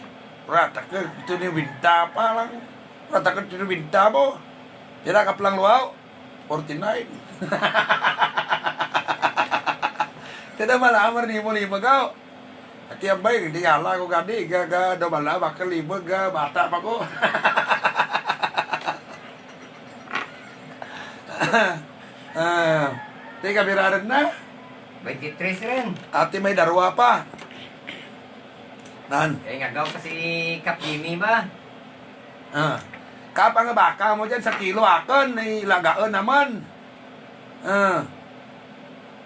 rata ka, ito ni winta pa lang. Rata ka, ito ni winta mo. Pira ka plang luaw? Forty-nine. Kada malaman ni mo ni magaw. Ati abay, hindi ala ko gani, ga, ga, do bala, bakal libog, ga, bata pa ko. Ah, ti kabiraran na? Twenty-three rin. Ati may darwa pa. Nan. Kaya nga daw kasi Kap Jimmy ba? Ah. Kap, ang baka mo dyan sa kilo akon, may lagaon naman. Ah.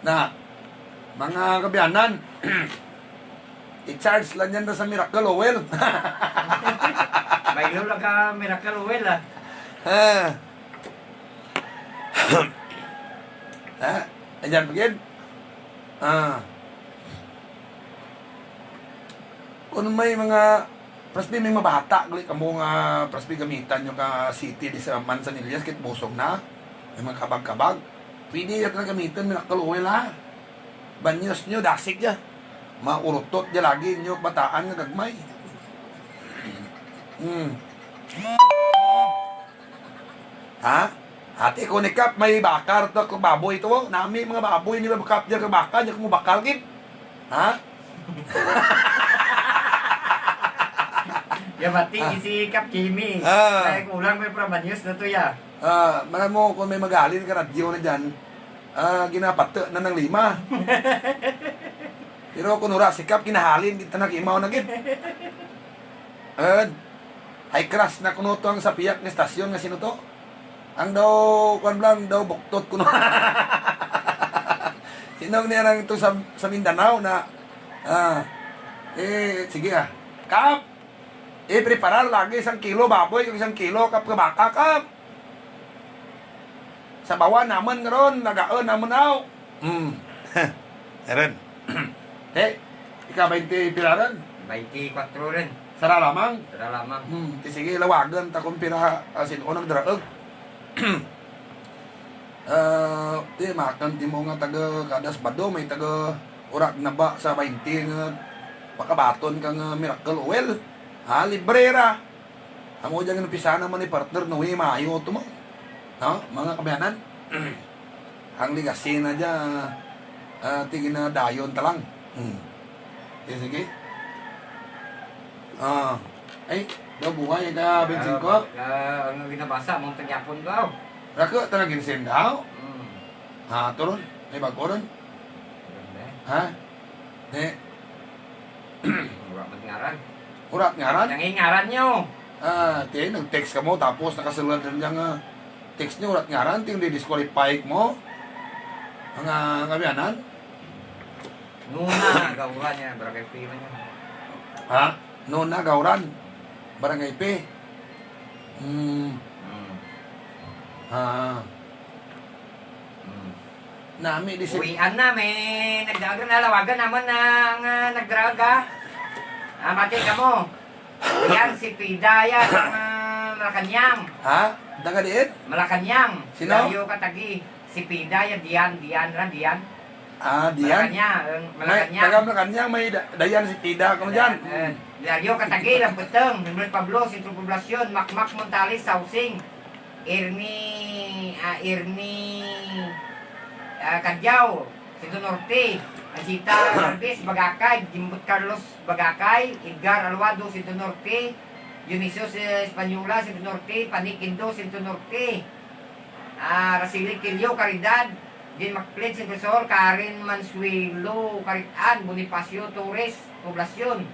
Na, mga kabiyanan, i-charge lang yan sa Miracle Oil. May lola ka Miracle Oil, ah. Ah. Ah, ayan pa gid. Ah. Kung may mga, plasbi, may mabata, gali kamo nga, plasbi, gamitan nyo ka city di sa Manzanillas, kit busog na. May mga kabag-kabag. Pwede yata na gamitan, may nakal oil, ha? Banyos nyo, dasig ya. Maurutot ya lagi nyo, bataan nga gagmay. Hmm. Ha? Ati ko ni Kap, may bakar to, kung baboy to. Nami mga baboy ni Kap, diyan kang baka, diyan kung bakal gid. Ha? Ya, bati Ah. si Kap Jimmy. Ah. Ay, kulang may prabanyos na to, ya. Ah, malam mo, kung may magalin ka radyo na dyan, ah, ginapate na ng lima. Pero kung ura si Kap, ginahalin, di tanang imaw na gid. Ed, high crash na kuno to ang sa piyak nga estasyon nga sino to? Ang daw, kwan lang, daw buktot kuno. Sino niya lang ito sa, sa Mindanao na, ah, eh, sige ah. Kap! Eh, preparar lagi isang kilo baboy, isang kilo kap, kabaka, kap. Sa bawan naman ron, nagaon naman aw. Hmm. Eren. Eh, ika twenty pira ron? Twenty-four rin. Sara lamang? Sara lamang. Hmm. Ti sige, lawagan ta kung pira, ah, sin-o nagdaraog. Ah, ti, makan ti mo nga taga kada Sabado, may taga urak na ba sa twenty nga pakabaton ka nga Miracle Oil? Ha, libre ra. Amo dyan, ginumpisahan naman ni partner Noe, maayo to mo. No? Mga kabayanan. Ang legacy na dyan, ah, ti ginadayon ta lang. Hmm. Sige, sige. Ah. Ay, daw buhay ka, Bensin ko. Ah, ang ginabasa, mong tagyapon ko. Rako, tanang ginsin daw. Hmm. Ha, turon. May bago ron. Turon na. Ha? Ne. Wala man ngaran. Wala ngaran? Nangin ngaran nyo. Ah, ti, nag-text ka mo, tapos nakasulod rin niya nga text nyo, wala ngaran, ti, di-disqualify mo. Mga kabiyanan. Nuna, gauran niya, barangay P man niya. Ha? Nuna, gauran. Barangay P. Hmm. Hmm. Ah. Hmm. Nami di si Uwian na, may nagdaag na, lawagan naman na nga nagdrag, ah. Ah, mati ka mo. Yan, si Pida, yan, ang, ah, Malacañang. Ha? Taga diin? Malacañang. Sino? Dayo ka tagi. Si Pida, yan, diyan, diyan, ra, diyan. Ah, diyan? Malacañang, ang May, Malacañang. Taga Malacañang, may da-, dayan si Pida, kamo dyan. Eh, Dayo ka tagi, Lamputong, Manuel Pablo, Sentro Poblasyon, Makmak, Montales, Sausing. Ernie, ah, Ernie, ah, Cadiao, Centro Norte, Anchita Garbes, Bagacay, Jimbot Carlos, Bagacay, Edgar Aluado, Centro Norte, Dionisio, eh, Española, Centro Norte, Panik Indo, Centro Norte, ah, Rasilig Quilio, Caridad, Jean Macfled, Centro Sur, Karen Mansuelo, Caritan, Bonifacio Torres, Poblacion,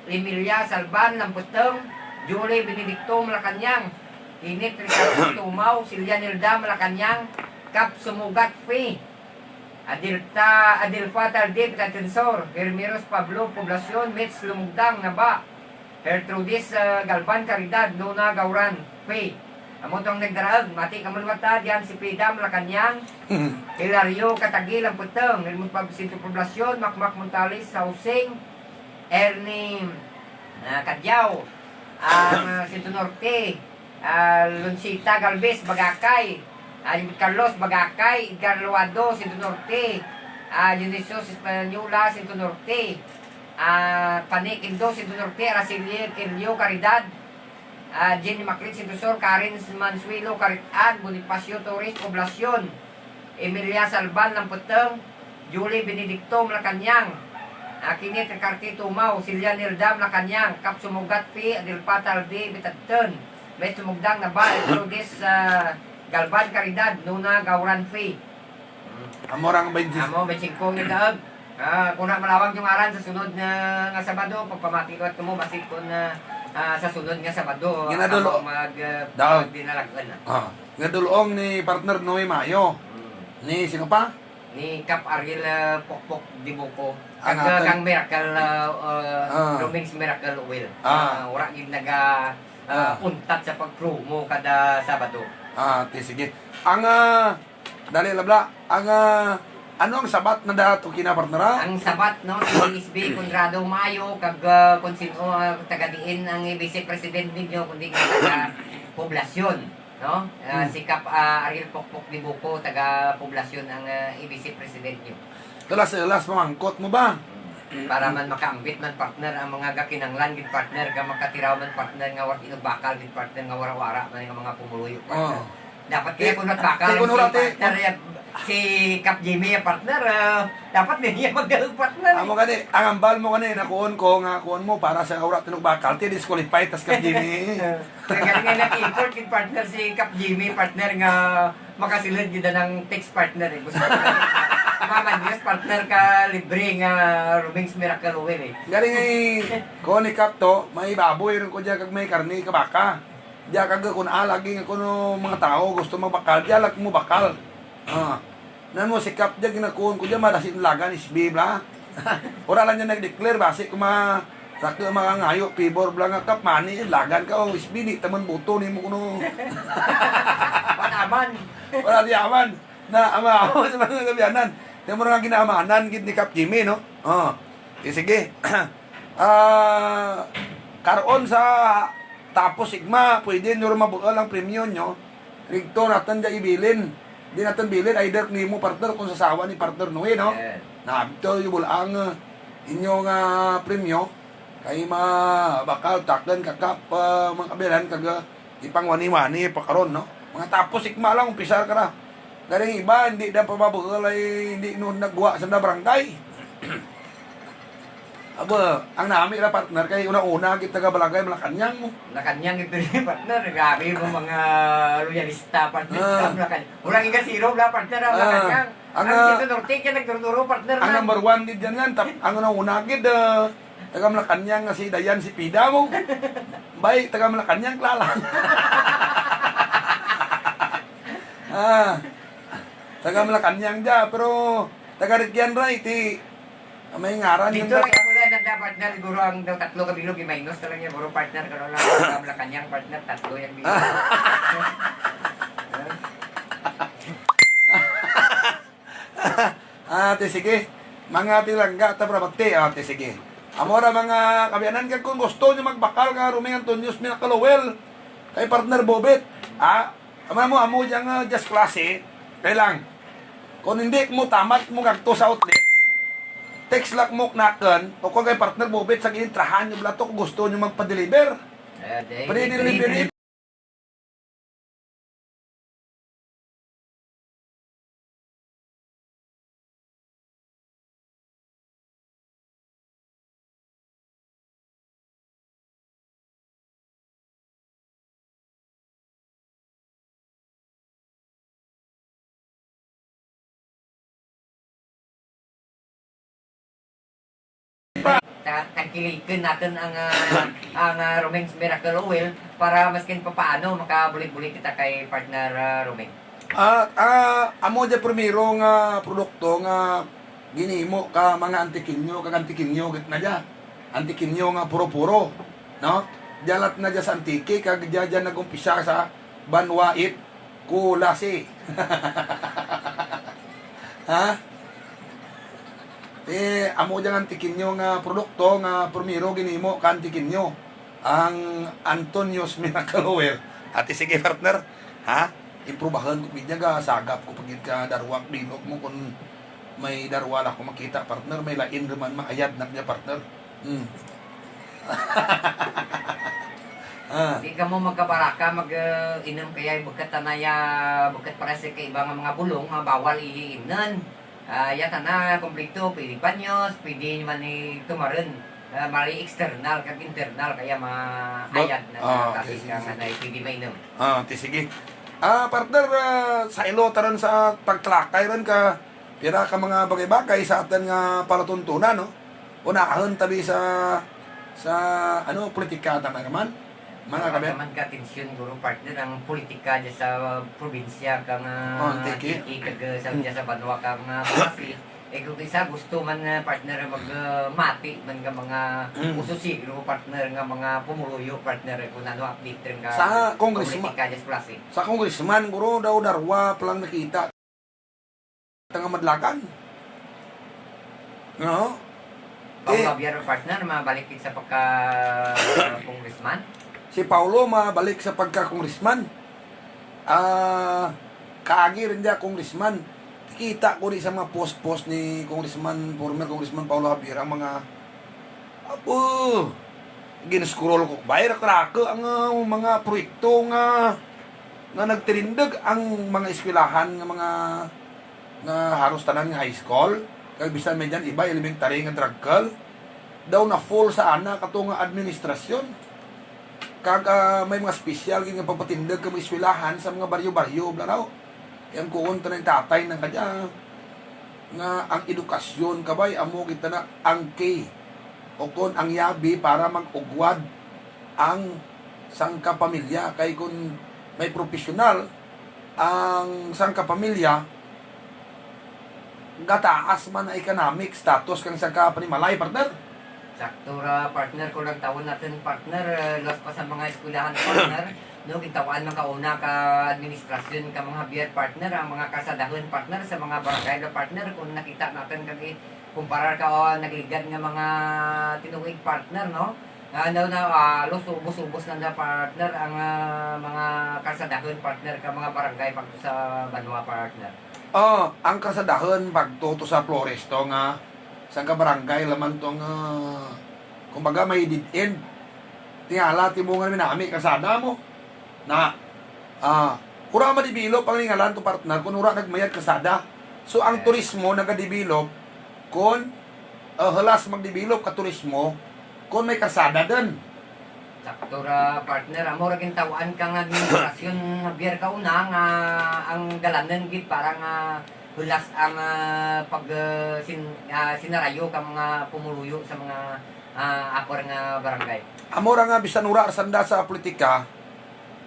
Emilia Salban, Lamputong, Julie Benedicto, Malacañang, Kenneth Ricardo Tumaw, Silya Nilda Malacañang, Kap Sumugat Fe, Adelta, Adelfa Talde Betadton Sur, Hermiros Pablo Poblacion, Mitch Lumugdang Naba, Gertrudis, ah, Galban Caridad, Luna Gauran Fe. Amo tong nagdaraag, mati kamo liwat, ah, Dian Cepeda Malacañang, Hilario Katagil ang Puteng, Helmut Pab-, Centro Poblacion, Makmak Montales Housing, Ernie, ah, Cadiao, ang, ah, Centro Norte, ah, Lonsita Galvez, Bagakay, ah, Carlos Bagakay, Edgar Loado, Centro Norte, ah, Dionisio Española, Centro Norte, ah, Pani Quindo, Centro Norte, Araceli Quilio Caridad, ah, Jenny Maclin, Centro Sur, Karen Mansuelo, Carit-an, Bonifacio Torres, Poblacion, Emilia Salban, Lamputeng, Julie Benedicto, Malacañang, ah, Kenneth Ricarte Tumaw, Silya Nilda, Malacañang, Kap Sumugat Fe, Adelfa Talde Betadton, May Sumugdang Naba, Lourdes, ah, Galban Caridad, Nuna Gauran Fe. Amo ra ang twenty. Amo, twenty-five nga daag. Ah, kung na malawag yung aran sa sunod nga, nga Sabado, pagpamati ko at mo, basi kung, ah, ah, sa sunod nga Sabado, Ginadul-, amo mag, ah, daog. Magdinalag-an na. Ah, ginadul-ong ni partner Noe Mayo. Hmm. Ni sino pa? Ni Kap Ariel, ah, Pokpok Dibuco. Ang Kag, ah, atay. Kang Miracle, ah, ah, Ah. Roming's Miracle Oil. Ah. Ah, wala gid naga, ah, Ah. untat sa pag-promo kada Sabado. Ah, ti, sige. Ang, ah, Dali, labla. Ang, ah, ano ang sabat na dato kina, partner, ha? Ang sabat, no, si S B Conrado Mayo, kag, ah, kung sino, ah, taga diin ang vice president ninyo, kundi nga taga Poblacion, no? Ah, Hmm. Si Kap, ah, Ariel Pokpok Dibuco, taga Poblacion ang, ah, vice president nyo. Kalas, kalas, mamangkot mo ba? Hmm. Para man makaambit man, partner, ang mga gakinanglan gid, partner, ka makatiraw man, partner, nga wala inugbakal gid, partner, nga wara-wara man nga mga pumuluyo, partner. Oh. Dapat kaya Eh, kung nagbakal eh, kung si wala, te, partner, kung eh, si Kap Jimmy, eh, partner, ah, dapat din niya magdalog, partner, eh. Amo gani, ang ambal mo gani, nakuon ko nga kuon mo para sa wala tinugbakal, ti disqualified tas Kap Jimmy. Kaya gani nga nag-import gid, partner, si Kap Jimmy, partner, nga makasulod gid ang text, partner, eh. Gusto ko gani, Mama Diyos, partner, ka libre nga Roming's Miracle Oil, eh. Gani nga, eh, kuon ni Kap to, may baboy rin ko dyan kag may karne ka baka. Diya kag kun, ah, lagi nga kuno mga tao gusto magbakal, diya lag mo bakal. Ah. Nan mo si Kap diya ginakuon ko diya, madasi ang lagan, S B bla. Ora lang niya nag-declare, basi kuma sa ka mga ngayo, pibor bla nga Kap, mani, lagan ka, o S B, di taman boto nimo kuno. Wala man. Wala di aman. Na, ama, ako sa mga kabiyanan. Di mo nga ginaamanan, gid ni Kap Jimmy, no? Oh. Eh, sige. Ah, karon sa tapos sigma, pwede nyo mabuol ang premyo nyo. Rigto natin dya ibilin. Di natin bilin, either nimo partner kung sa asawa ni partner Noe, no? Yes. Na, ito yung bulang, uh, inyo nga premyo. Kay ma-, bakal, takdan, kakap, ah, mga kabilan, kaga, ipangwani-wani, pakaron, no? Mga tapos, sigma lang, umpisar ka na. Galing iba, hindi na pamabugal ay, hindi no nagwa sa na barangay. Aba, ang nami na partner, kay una-una, kita ka balagay, Malacañang mo. Malacañang ito ni partner, grabe mo mga loyalista, partner, Ah. sa Malacañang. Murang iga zero, bla, partner, ang Ah. Malacañang. Ang, Ang ah, Centro Norte, kaya nagduro-duro, partner, ang man. Number one gid yan, yan. Tap-, ang una-una gid, ah, taga Malacañang nga si Dayan, si Pida mo. Bay, taga Malacañang, klala. Ah, taga Malacañang dya, pero taga Rigyan ra, iti, may ngaran Dito yun lang dapat. Yung wala na dapat na siguro ang daw tatlo ka bilog, i-minus na lang yan, bro, partner, karon lang, taga Malacañang, partner, tatlo yan bilog. Ah. Ah, ti sige. Mga tilangga, ta, para bati. Ah, ti sige. Amo ra, mga kabiyanan, kag kung gusto nyo magbakal nga Roming Antonio's Miracle Oil kay partner Bobet, ah, amo mo, amo dyan nga just klase, kay lang. Kung hindi mo tamat mo gagto sa outlet, text lang mo knaken, o kung kay partner Bobet sa ginintrahan nyo bla to, kung gusto nyo magpa-deliver. Eh, di, Free di, delivery. Di, Tangkilikin natin ang, ah, ang, ah, Roming's Miracle Oil para maskin papaano makabulig-bulig kita kay partner, ah, Roming. Ah, ah, amo dya primero nga produkto nga ginhimo ka mga Antiqueño, kag Antiqueño gid na dya. Antiqueño nga puro-puro, no? Dya lat na dya sa Antique, kag dya, dya nag-umpisa sa Banwa it Culasi. Ha? Eh, amo dyan ang Antiqueño nga produkto nga primero ginhimo ka Antiqueño, ang Antonio's Miracle Oil. Ati, sige, partner, ha? Improbahan ko gid niya, ga sagap ko pagid ka darwak bilog mo, kun may darwa lang ko makita, partner, may lain ra man maayad na niya, partner. Hmm. Ah. Di kamo magkabaraka, mag, uh, inom kaya bukit tanaya, bukit para sa kaiba nga mga bulong nga bawal iimnan. Ah, ya tana kompleto, pwede banyos, pwede man ni tumaron. Ah, mali external kag internal kaya maayad na, ah, klase ka nga na pwede mainom. Ah, ti sige. Ah, partner, ah, sa ilo taron sa pagtalakay ron ka pira ka mga bagay-bagay sa aton nga palatuntunan, no? Unahon tabi sa, sa, ano, politika ta man. Mga kabayan. Naman ka atensyon, guro, partner, ang politika dyan sa probinsya kang, ah, oh, Antique, kag, ah, sa, hmm, dyan sa banwa kang, ah, Culasi. Eh, kung isa gusto man, ah, partner, mag, ah, mati man ka mga, hmm, uso siguro, partner, nga mga pumuluyo, partner, kung ano update rin ka sa congressman, politika dyan sa Culasi. Sa congressman, guro, daw darwa pa lang nakita. Nga madlakan. No? Paolo, eh, Javier, partner, mabalik sa pagka congressman? Si Paolo mabalik sa pagka congressman. Ah, kaagi rin niya congressman. Kita ko di sa mga post-post ni Congressman, former Congressman Paolo Javier, ang mga Abo, gin-scroll ko. Bay, raku-raku ang, uh, mga proyekto nga, nga nagtirindog ang mga eskwelahan nga mga, nga haros tanan nga high school. Kag bisan may dyan iba, elementary nga drug cult. Daw na full sa ana kato nga administrasyon. Kag, ah, may mga special gid nga pagpatindog ka mga eskwelahan sa mga baryo-baryo, bla raw. Kay ang kuon ta na tatay nang kadya nga ang edukasyon kabay amo kita na ang key o kon ang yabi para mag-ugwad ang sangka pamilya. Kay kon may professional ang sangka pamilya, gataas man ang economic status kang sangka panimalay, partner. Sakto ra, partner, kung nagtawon natin, partner, eh, lawas pa sa mga eskwelahan, partner, no, gintawaan man kauna ka administrasyon ka mga Javier, partner, ang mga kasadahon, partner, sa mga barangay na, partner, kung nakita natin kag i-, kumparar ka o nagligad nga mga tinuig, partner, no? Nga daw na, ah, halos ubos-ubos na na, partner, ang, ah, mga kasadahon, partner, ka mga barangay pag sa banwa, partner. Oh, ang kasadahon pagtuto sa Flores to nga sangka barangay laman to nga, kumbaga, may dead end. Tingala ti mo nga minami kasada mo. Na, ah, wala ma-develop ang lingalan to, partner, kung wala nagmayad kasada. So, ang, eh, turismo nagadevelop kung, ah, halas magdevelop ka turismo kung may kasada din. Sakto ra, partner. Amo ra gintawaan kang administrasyon Javier kauna nga ang galanon gid para nga hulas ang, ah, pag, ah, sin-, ah, sinarayo ka mga pumuluyo sa mga, ah, apor nga barangay. Amo ra nga bisan wala ra sanda sa politika,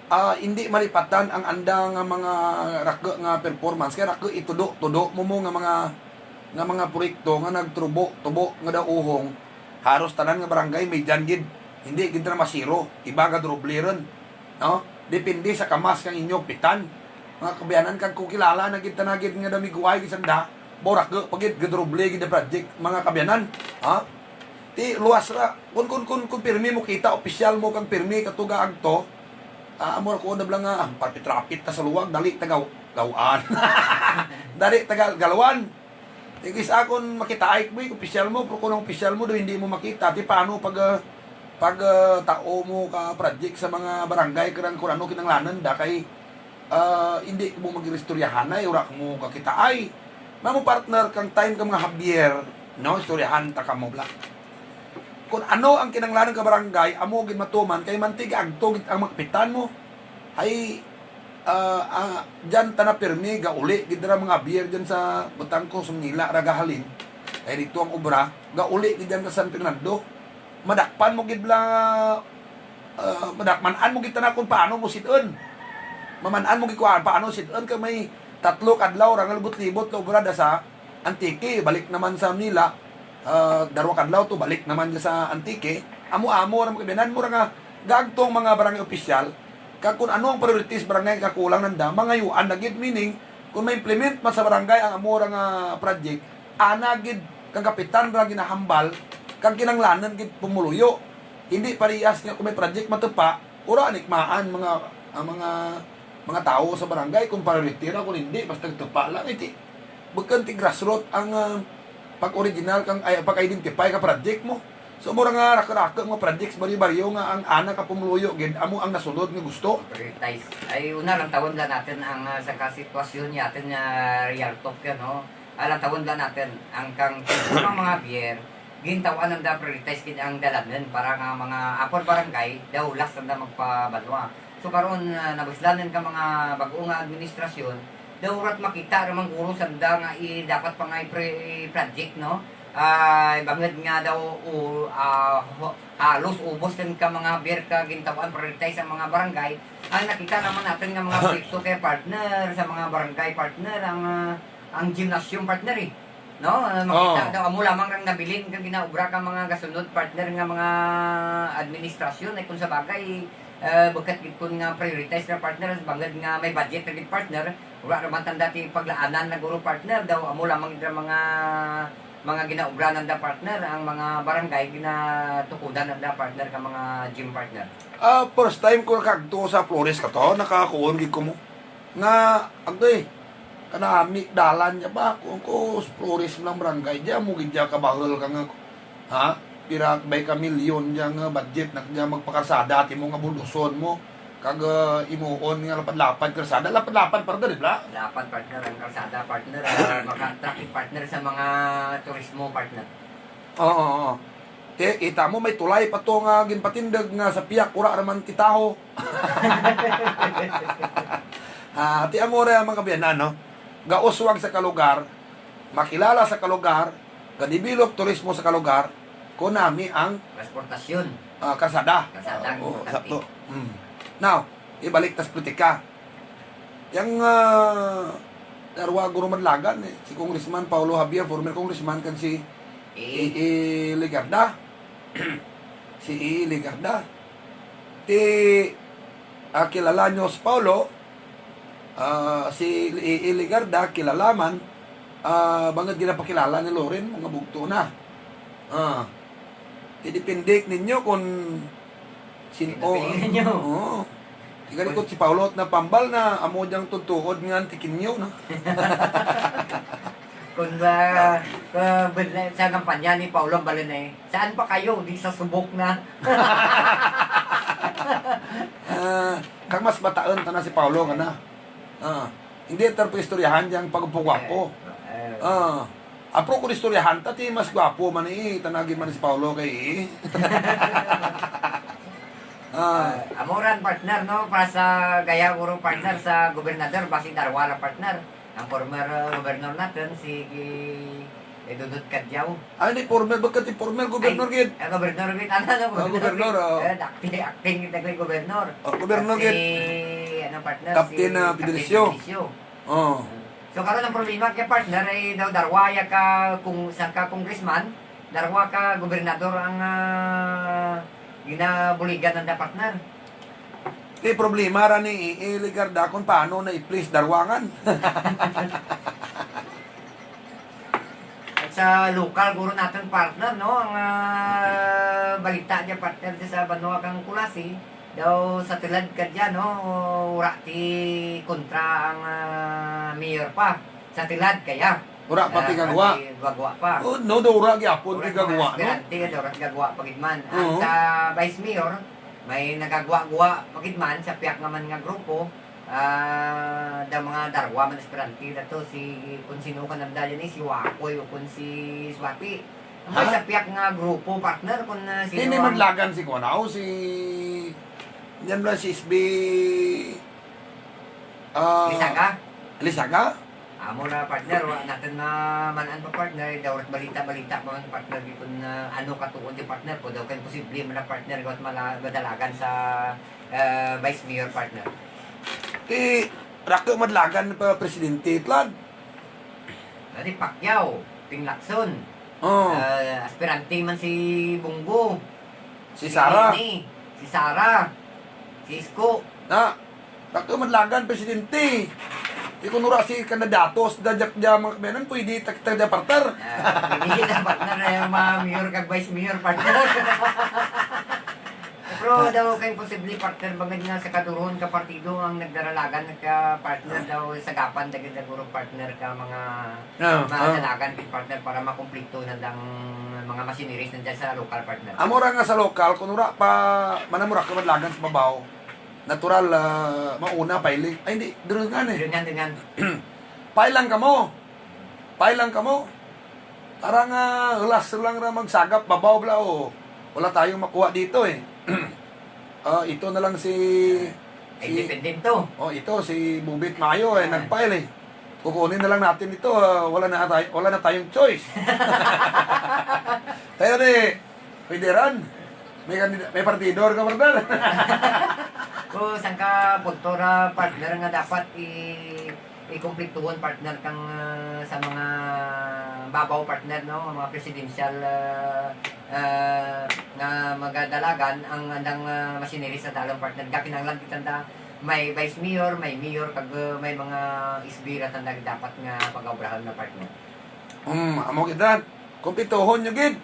ah, hindi malipatan ang anda nga mga raku nga performance. Kay raku itudo-tudo mo mo nga mga, nga mga proyekto nga nagtubo-tubo nga daw uhong, haros tanan nga barangay may dyan gid. Hindi gid na masiro, iba ga doble ron. No? Depende sa kamas kang inyo pitan. Mga kabayanan, kag ko kilala na gid, tana gid nga damiguay gid sanda. Borak ga pagid, gadroble gid ang project, mga kabayanan. Ha? Ti luwas ra, kun, kun, kun, kun pirmi mo kita, opisyal mo kang pirmi katuga agto. Ah, amo ra ko na bala nga, ah, parpit-rapit ta sa luwag, dali tagaw, gawan. Dali tagal galwan. Ig is akon makita ay mo, opisyal mo, pero kung opisyal mo do hindi mo makita, ti paano pag, ah, pag, ah, tao mo ka project sa mga barangay, karang kung ano kinanglanan da kay, ah, hindi mo mag-istoryahan ay, ura mo kakita ay. Mamo partner, kang time ka mga Javier, no, istoryahan ta ka mo bla. Kung ano ang kinanglanan ka barangay, amo gid matuman kay mantiga agto gid ang mga kapitan mo. Ay, ah, ah, dyan tana pirmi, gauli gid ra mga Javier dyan sa butang ko, sumnila ra gahalin. Kay dito ang obra, gauli gid dyan ka San Fernando. madakpan mo gid la, ah, madakmanan mo gid tana kung paano mo sidon. Maman-an mo gid kung paano sidon kay may tatlo ka adlaw ra nga libot-libot ka obra da sa Antique, balik naman sa Manila, ah, darwa ka adlaw to, balik naman dya sa Antique. Amo-amo ra mo kabiyanan mo ra nga gaagtong mga barangay opisyal, kag kung ano ang priorities barangay nga kulang nanda, mangayuan na gid, meaning, kung ma-implement man sa barangay ang amo ra nga project, ana gid kang kapitan ra ginahambal, kag kinahanglanon gid pumuluyo. Hindi parehas nga kung may project matupa, ura nikmaan mga, ang mga, mga tawo sa barangay kung priority ra, kung hindi, basta tupa lang, iti. Bukon ti grassroot ang, ah, pag-original kang, ay, pag-identify ka project mo. So, mura nga raka-raka mga projects, baryo-baryo nga ang ana ka pumuluyo gid, amo ang nasulod nga gusto. Prioritize. Ay, una lang tawon lang natin ang, ah, sa kasitwasyon niya, atin nga real talk yan, no? Alang tawon lang natin ang kang ang mga Javier, gintawan ang da prioritize gid ang dalanan para nga mga upper barangay, daw last ang da magpabanwa. So, karon, ah, nabaslanan ka mga bag-o nga administrasyon, daw rat makita ra man guro sanda nga i-, dapat pa nga i-pre-, project, no? Ay, bangod nga daw, u-, ah, ho-, halos ubos din ka mga Javier ka gintawan prioritize ang mga barangay. Ang nakita naman natin nga mga proyekto kay partner, sa mga barangay partner, ang, ah, ang gymnasium partner eh. No? Ah, makita Oo. daw, amo lamang rang nabilin kang ginaobra ka mga gasunod partner nga mga administrasyon. Ay kung sa bagay, eh, bukit gid kun nga prioritize na partner, bangod nga may budget na gid partner, wala naman tanda ti paglaanan na guro partner, daw amo lamang gid ra mga, mga ginaobra nanda partner, ang mga barangay ginatukudan nanda partner ka mga gym partner. Ah, first time ko nakagto sa Flores ka to, nakakuon gid ko mo. Nga, agdoy, kanami dalan niya ba? Kung ko, Flores lang barangay diya, mo gid diya kabahal ka nga, ha? Pira bay ka milyon diya nga budget na diya magpakarsada, ti mo nga buluson mo. Kag, ah, imuon nga lapad-lapad karsada, lapad-lapad para dali, bla? Lapad, partner, ang karsada, partner, ah, maka-attract, partner, sa mga turismo, partner. Oo, oo. Ti, kita mo, may tulay pa to nga ginpatindog nga sa piyak, ura ra man ti taho. Ah, ti amo ra ang mga kabiyanan, no? Gauswag sa kalugar, makilala sa kalugar, ga-develop turismo sa kalugar, kunami ang Transportasyon. Ah, karsada. Karsada, Oo, importante. Sakto. Mm. Now, ibalik tas politika. Yang, ah, darwa guro madlagan, eh. Si Congressman Paolo Javier, former congressman, kag si E E. E E Legarda. Si E E Legarda. Ti, ah, kilala nyo si Paolo, ah, si E E Legarda, kilala man, ah, bangod ginapakilala ni Loren, mga bugto na. Ah, ti depende ninyo kung Sin-, Pinapili oh, ninyo. Oo. Ikaw, likod si Paolo na pambal na amo diyang tutuod nga antikinyo, no? Kung ba, uh, sa kampanya ni Paolo ang balon eh, "Saan pa kayo? Di sa subok na." Ah, kang mas bataon ta na si Paolo ka na. Ah, hindi, ito po istoryahan diyang pagpugwapo. Eh, eh. Ah, apro ko istoryahan ta, ti mas gwapo man eh, tanagi man si Paolo kay eh. Ah. Ah, amo ran, partner, no? Para sa gaya, guro, partner, sa gobernador, basi darwa lang, partner. Ang former, uh, governor natin, si Ki-, eh, Dodod Cadiao. Ah, ni former, baka ti former governor Ay, gid? Ah, governor gid, ano, ano, Ah, governor, oh. Eh, acting, acting kita kay governor. Oh, governor At gid. Si, ano, partner, Captain, si ah, Captain Fidelicio. Fidelicio. Oh. So, karon ang problema kay partner ay daw darwa ya ka kung sangka congressman, darwa ka gobernador ang, ah, ginabuligan nanda, partner. Ti problema ra ni E E Legarda kung paano na i-please darwangan. At sa lokal, guro natin, partner, no? Ang, ah, balita dyan, partner, dyan sa banwa kang Culasi, daw sa tulad ka dyan, no? Wala ti kontra ang, ah, mayor pa. Sa tulad kaya. Wala pa ti gagwa. Wala ti gagwa pa. Oh, no, daw wala gyapon ti gagwa, no? Wala ti gagwa pa gid man. Ang sa vice mayor, may nagagwa-gwa pa gid man sa piyak nga man nga grupo, ah, da mga darwa man aspirante na to, si, kung sino ka nagdala ni, si Wakoy o kung si Swati. Ang may sa piyak nga grupo, partner, kung, ah, sino ang madlagan si Kuan, aw, si, yan ba, si S B, ah, Lisaga? Lisaga? Amo na, partner, wa natin na manan pa, partner. Daw balita-balita pa man, partner, di ko na ano katuon di, partner, ko daw kay posible man na, partner, gawat mala-, madalagan sa, eh, vice mayor, partner. Ti, rako madalagan pa presidente, Tlad. Adi, Pacquiao, Ping Lacson. Oh. Eh, aspirante man si Bunggo. Si Sara. Ini, si Sara. Si Isko. Na, rako madalagan presidente. Di ko nura si kandidato sa dajak dya, mga kabayanan, pwede tak-, tak-, dya, partner. Ah, pwede na, partner, eh, mga mayor kag vice mayor, partner. Pero daw kay imposible, partner, bangod nga sa kaduron ka partido ang nagdaralagan ka, partner, daw sagapan dagid siguro, partner, ka mga Ah, ah. madalagan kay, partner, para makumpleto na lang mga machineries nandiyan sa local, partner. Amo ra nga sa local, kung wala pa, manamura ka madalagan sa babaw. Natural, ah, mauna, piling. Ay, hindi, dulungan eh. Dulungan, dulungan. Pailang kamo. Pailang kamo. Para nga last lang ra magsagap, babaw bla, oh. Wala tayong makuha dito eh. Ah, ito na lang si, si Independent to. Oh, ito si Bubit Mayo eh, Ah. nag-file eh. Kukunin na lang natin ito, ah, wala na tayo, wala na tayong choice. Tayo ni, pwede ran. May kandida-, may partidor ka, partner. O, sangka punto ra, partner, nga dapat i- ikumplituhon, partner, kang, ah, sa mga babaw, partner, no, mga presidential, ah, ah, nga magadalagan ang andang, ah, machinery sa dalom, partner. Gakinanglan kita ta may vice mayor, may mayor, kag, ah, may mga S B ra tanda dapat nga pagaobrahan na, partner. Hmm, amo kita. Kumpituhon nyo gid.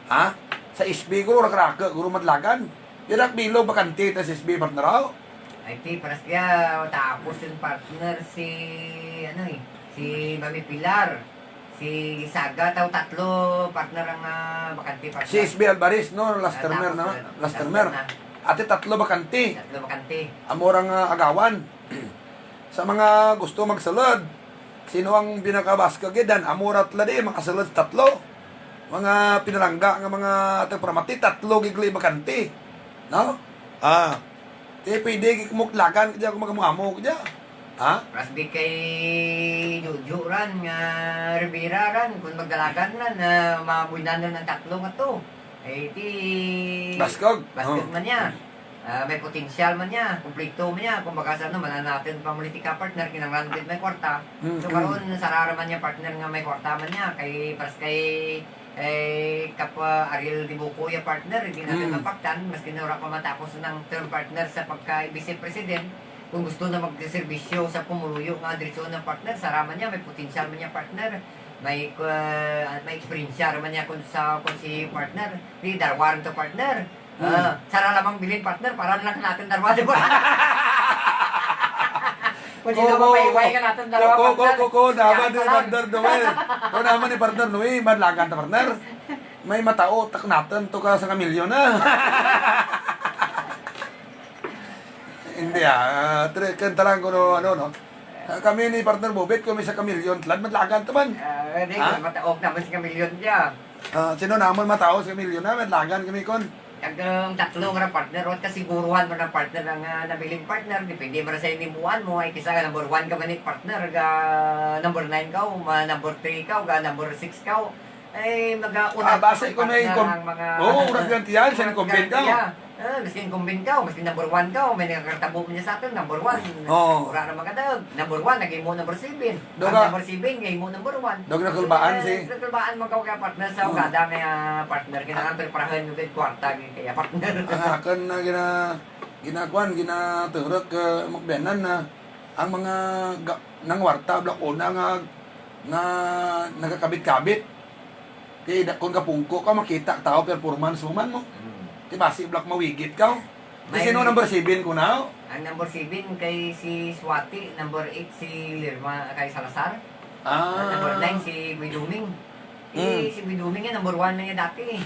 Ha? Sa S B guro, rakraka guro madalagan. Dirak bilog bakante ta sa S B, partner, aw? Ay, ti, paras kaya tapos yung partner si, ano eh, si Mami Pilar, si Saga, taw tatlo, partner, ang, ah, bakante, partner. Si S B Alvarez, no? Last Ah, termer tapos na. na. Last Last termer. term na. Ate, tatlo bakante. Tatlo bakante. Amo ra nga agawan. Sa mga gusto magsulod, sino ang pinakabaskog gid? Dan, amo ra tla di, makasulod sa tatlo. Mga pinalangga nga mga tagparamati, tatlo gid li bakante. No? Ah. Ti pwede gid kumuklagan kadya kung magamuamo kadya. Ha? Mas big kay Jojo ran nga Rivera ran, kung magdalagan ran, na mabuinan ran ang tatlo nga to. Eh, ti Baskog. Baskog Oh. man niya. Ah, may potensyal man niya, kompleto man niya. Kumbaga sa ano, mananatin pa politika, partner, kinahanglan gid may kwarta. Mm, So, mm. karon, sarara man niya, partner, nga may kwarta man niya. Kay, paras kay, eh, Kap, ah, Ariel Dibuco, ya, partner, hindi natin Mm. mapaktan. Maski na wala pa matapos ng term, partner, sa pagka-vice president, kung gusto na magserbisyo sa pumuluyo nga diretso ng partner, sara man niya, may potensyal man niya, partner. May, ah, may eksperyensya man niya kung sa, kung si partner. Di, darwa rin to, partner. Hmm. Ah, sara lamang bilin, partner, para lang natin darwa, di ba? Kung sino Ko, ko, ba maiway ko, ka natin ko, darwa, ko, ko, partner? ko, ko, Sige, naman ako ni lang. Partner Noel. Ko naman ni Partner Noel, madlagan ta, partner. May matao, tak natin to ka sa kamilyon na. Hindi, ah, ah, tre-, kanta lang ko, no, ano, no? Ah, kami ni Partner Bobet, kung may sa kamilyon, tlad, madlagan ta man. Ah, di, Ha? mataok naman si kamilyon niya. Ah, sino naman matao sa kamilyon na, madlagan kami, kon? Kag ang tatlo nga partner, ron kasiguruhan mo ng partner ang, ah, nabiling partner, depende mo na sa inimuan mo, ay kisa nga number one ka man ni partner, ga number nine ka, o ma number three ka, o ga number six ka, o, ay, mag-, ah, una Ah, base ko may partner com-, ang mga oo, urag lang tiyan, sa urag incumbent lang ka. tiyan. Ah, maski incumbent ka, maski number one ka, may nagkakatabo mo niya sa atin, number one. Oo. Wala na magkadaog. Number one, nag-imo number seven. Doga. Ang number seven, nga imo number one. Dog na kulbaan Eh, si nakulbaan mo ka kaya partner sa Oo. ugada nga partner. Kinahanglan preparahan mo kay kwarta, kay kaya partner. Ang akin na gina-, ginakuan, ginaturok, eh, mukbenan na ang mga ga-, nang warta, blak una nga, nga nagakabit-kabit. Kay da-, kung kapungko ka, makita tao performance mo man mo. Mm. Di ba, si Black mawigit ka? Di May sino number seven ko na? Ang number seven kay si Swati, number eight si Lirma kay Salazar. Ah. Number nine si Boy Duming. Eh, Mm. si Boy Duming yan, number one na niya dati eh.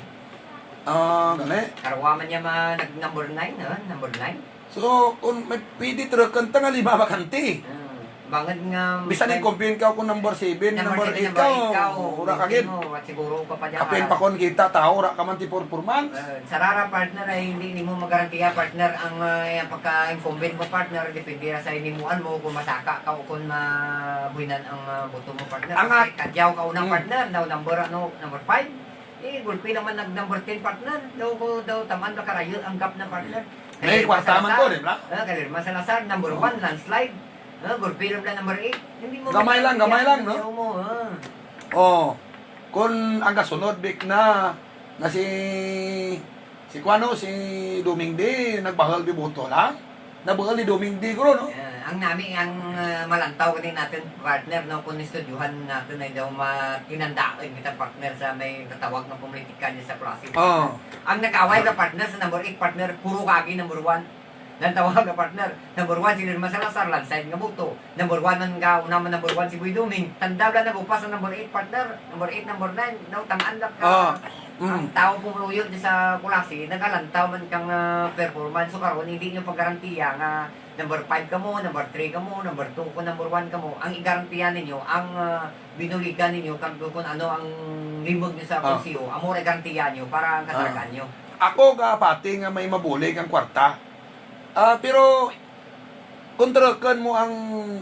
Ah, gani? Karwa man niya ma-, nag-, number nine, ah, number nine. So, kung may pwede truck, kanta nga lima bakante. Ah. Bangod nga bisan incumbent ka kung number seven, number eight ka, wala ka gid. Siguro ka pa dyan. Kapin pa kon kita, tao, wala ka man ti performance. Eh, sarara, partner, ay hindi nimo magarantiya, partner, ang, ah, ang pagka-incumbent mo, partner, depende ra sa hinimuan mo kung masaka ka o kung mabuhinan ang, ah, boto mo, partner. Ang at- Kadyaw ka unang, hmm, partner, daw number, ano, number five. Eh, gulpi naman nag number ten, partner. Daw ko, daw taman ba karayo ang gap na, partner? May kwarta man to, di ba? Ah, kay Irma Salazar, number one, landslide. Ah, gulpi lang na number eight. Hindi mo gamay lang, gamay lang, no? Mo, ah. Oh, kung ang kasunod, big na, na si, si kuano, si Doming di, nagbahal di boto lang. Nabuhal ni Doming di, guro, no? Ah, ang nami, ang, ah, malantaw gani natin, partner, no, kung istudyuhan natin ay daw matinandaan kita, partner, sa may tatawag nga politika niya sa klase. Oo. Ang nag-away ka, partner, sa number eight, partner, puro kagi number one. Nang tawag ka, partner, number one, si Irma Salazar, landslide nga boto. Number one man ka, una man number one si Boy Doming. Tanda lang na bupas sa number eight, partner. Number eight, number nine, no, tamaan lang ka. Oo. Mm. Ang tao pumuluyo di sa Culasi, nagalantaw man kang, ah, performance. So, karon, hindi nyo paggarantiya nga number five ka mo, number three ka mo, number two ko, number one ka mo. Ang igarantiya ninyo, ang, ah, binuligan ninyo, kag kung ano ang limog nyo sa, ah, konseho, amo ra igarantiya nyo para ang, ah, kasaragan nyo. Ako gapati nga may mabulig ang kwarta. Ah, pero kung turukan mo ang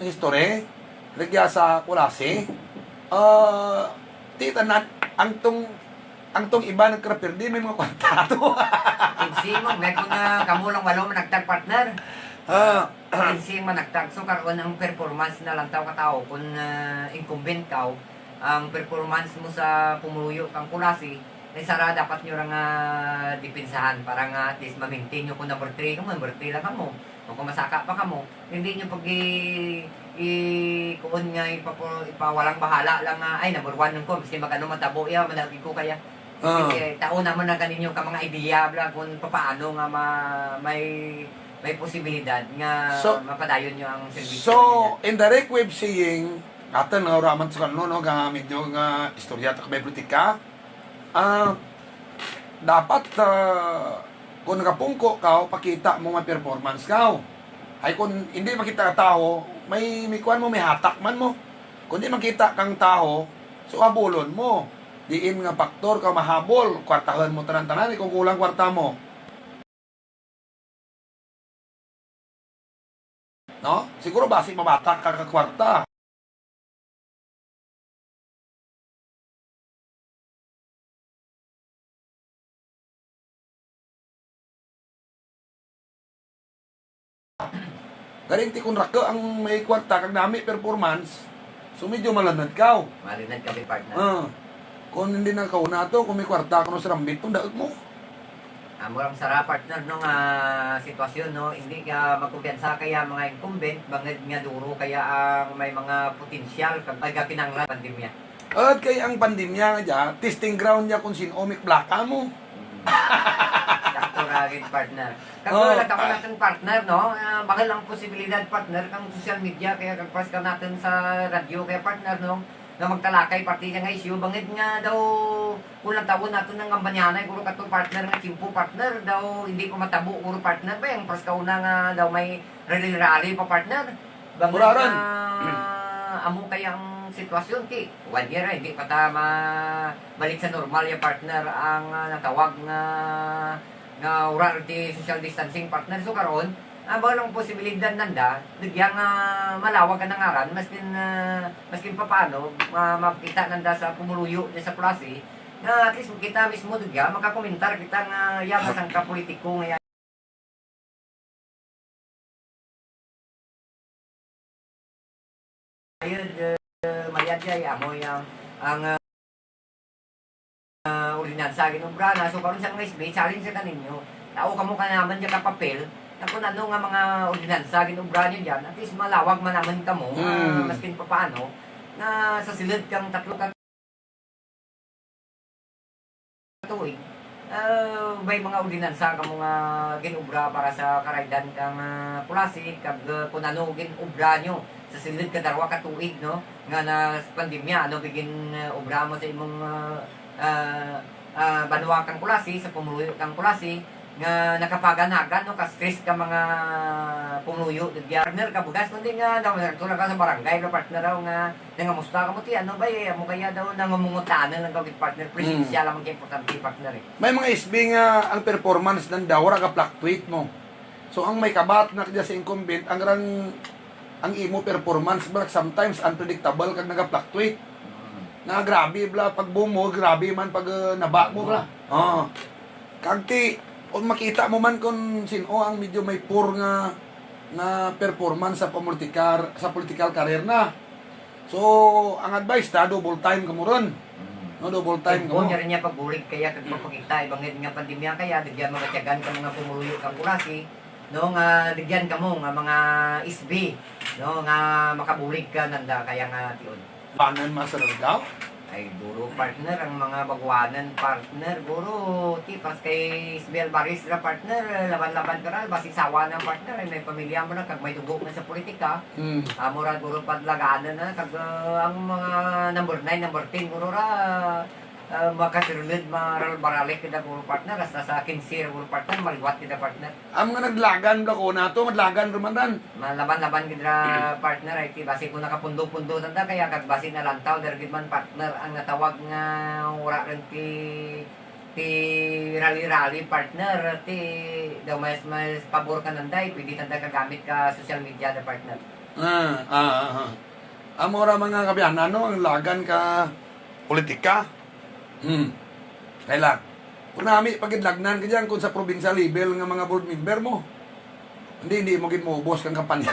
history, rugya sa Culasi, ah, di tanan, ang tong, ang tong iba nagkapirdi, may mga kwarta to. Kinsi mo, may kung, ah, kamo lang walo managtag, partner. Ah. Kinsi ang managtag. So, karon ang performance na lang tao ka tao, kung, ah, incumbent ka, ang performance mo sa pumuluyo kang Culasi, ay sara dapat nyo ra nga depensahan para nga at least ma-maintain nyo kung number three ka mo, number three lang ka mo. O kung masaka pa kamo, hindi nyo pag i-, i-, kuon nga ipapo-, ipawalang bahala lang nga, "Ay, number one lang ko, maski mag-ano man tabo, iya, managi ko kaya." Ah. Sige, tao naman na ganinyo ka mga idea, bla, kung papaano nga ma-, may, may posibilidad nga, so, mapadayon nyo ang serbisyo, so, ninyo. Indirect way of saying, atan nga ura man sa kano, no, nga medyo nga istorya ta ka may politika, ah, dapat, ah, kung nakapungko ka, pakita mo may performance ka. Ay, kung hindi makita ka tao, may, may kuwan mo, may hatak man mo. Kung di makita kang tao, so habulon mo. Diin nga faktor ka mahabol, kwartahan mo tanan-tanan, eh, kung kulang kwarta mo. No? Siguro basi mabatak ka ka kwarta. Galing ti kun rako ang may kwarta kag nami performance, so medyo malanad ka. Malanad ka, partner. Ah. Kung hindi na kauna to, kung may kwarta, kung sa rambit, kung daog mo. Amo lang sara, partner, no, nga sitwasyon, no, hindi ka magkumpiyansa kaya mga incumbent, bangod nga duro kaya ang may mga potensyal kag may kakinahanglan pandemya. At kay ang pandemya nga dya, testing ground niya kung sino may plaka mo. Mm. Sakto ra gid, partner. Kag oh, wala ka pa natin, partner, no? Ah, bahal ang posibilidad, partner, kang social media, kaya kag press ka natin sa radyo, kaya, partner, no? Nga magtalakay parte nga issue, bangod nga daw Kung lang tawon naton ang kampanyahanay, guro, kato, partner, nga tiyempo, partner, daw hindi pa matabo, guro, partner, ba, ang pas kauna nga daw may rally-rally pa, partner. Bangod nga amo kaya ang sitwasyon, ti, one year, ah, hindi pa ta mabalik sa normal ya, partner, ang, ah, natawag nga, nga ura ti social distancing, partner. So, karon, ang bahal ang posibilidad nanda, dugya nga malawag ang nangaran, maskin, ah, maskin papaano, ma-, makita nanda sa pumuluyo di sa Culasi, nga at least kita mismo dugya, makakomentar kita nga ya, masang ka politiko nga ya. Ayun, eh, mayad siya, ya, amo yang, ang, ah, ah, ordinansa ginobra na. So, karon sa mga S B, challenge sa kaninyo. Tao kamo ka naman dyan ka papel, na kung ano nga mga ordinansa ginobra nyo dyan, at least malawag man naman kamo, ah, hmm, maskin papaano, na sa silid kang tatlo ka tuig, ah, may mga ordinansa kamo nga ginobra para sa karaydan kang, ah, Culasi, kag, ah, kung ano ginobra nyo sa silid ka darwa ka tuig, no? Nga na pandemya, ano, bigin, ah, obra mo sa imong, ah, ah, ah, banwa kang Culasi, sa pumuluyo kang Culasi, nga nakapaganagan, no, ka-stress ka mga pumuyo, gid ya. Partner, kabugas, kundi nga, daw, nagtulog ka sa barangay, no, partner, daw, nga, nangamusta ka mo, ti, ano ba, eh, amo kaya daw, nangamungutanan lang daw, gid, partner, presensya Mm. lang ang importante, partner, eh. May mga S B nga ang performance ng daw, wala ka fluctuate mo. So, ang may kabat na kaya sa incumbent, ang rang, ang imo performance, ba, sometimes unpredictable kag naga-fluctuate. Mm. Nga grabe, bla, pag boom mo, grabe man pag, uh, naba mo, bla. Oo. Kag ti, kung makita mo man kung sino ang medyo may poor nga, nga performance sa politikar-, sa political career na. So, ang advice ta, double time kamo ron. Mm. No, double time Kung kamo. Niya rin niya pagbulig kaya kag magpakita, ibangid nga pandemya kaya, digyan magatyagan ka mga pumuluyo kang kurasi, no, nga digyan kamo nga mga S B, no, nga makabulig ka nanda kaya nga tion. Banan masalag daw? Ay, guro, partner, ang mga baguanan, partner, guro, ti, pas kay Isabel Baris ra, partner, laban-laban ka ra, basi sawa na, partner, ay may pamilya mo na, kag may dugo na sa politika. Hmm. Amo ra, guro, padlaganan na, kag, ah, ang mga number nine, number ten, guro, ra, ah, makasirulid, maralbaralik kita, guro, partner, hasta sa quince ra, guro, partner, maliwat kita, partner. Ang mga naglagan, bla ko, nato, madlagan, rumandan. Malaban-laban gid ra, partner, ay ti basi kung nakapundo-pundo sanda kaya kag basi nalantaw dira gid man, partner, ang natawag nga wala rin ti, ti rally-rally, partner, ti daw mas, mas pabor ka nanday, pwede sanda kagamit ka social media da, partner. Ah, ah, ah, ah. Amo ra mga kabiyanan, no, ang lagan ka politika. Hmm. Kay lang. Kung nami pagidlagnan ka dyan, kung sa provincial level nga mga board member mo, hindi, hindi mo gid maubos kang kampanya.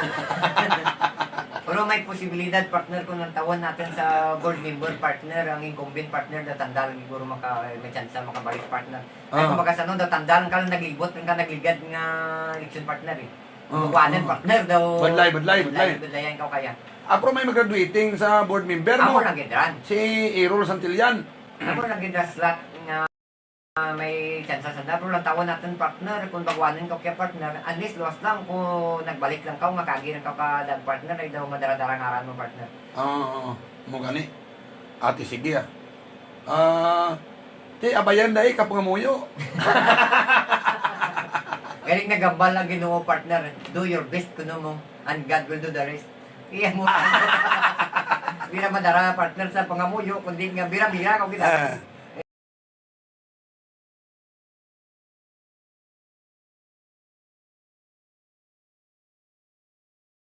Pero may posibilidad, partner, kung ang tawon natin sa board member, partner, ang incumbent, partner, na tandal, siguro maka, may tsansa makabalik, partner. Ay, Ah. Kumbaga sa ano, na tandal ka lang naglibot, ang ka nagligad nga election, partner, eh. Ah, Buwanan, ah. Partner, daw. Budlay, budlay, budlay. Budlay, budlayan ka kaya. Ah, pero may mag-graduating sa board member Amo mo. Lang gid ran. Si Errol Santillan. Amo lang gid ra slot nga may tsansa sa na. Pero lang tawon natin, partner, kung baguanan ka kaya, partner, at least luwas lang kung nagbalik lang ka, makagi lang ka ka dag, partner, ay daw madara-dara ngaran mo, partner. Ah, oo. Mo gani. Ate, sige, ah. Ah, ti, abayan dai ka pangamuyo. Galing nagambal ang Ginoo, partner. Do your best, kuno mo, and God will do the rest. Iya mo. Bira madara, partner, sa pangamuyo, kundi nga bira-bira ka kita. Ah.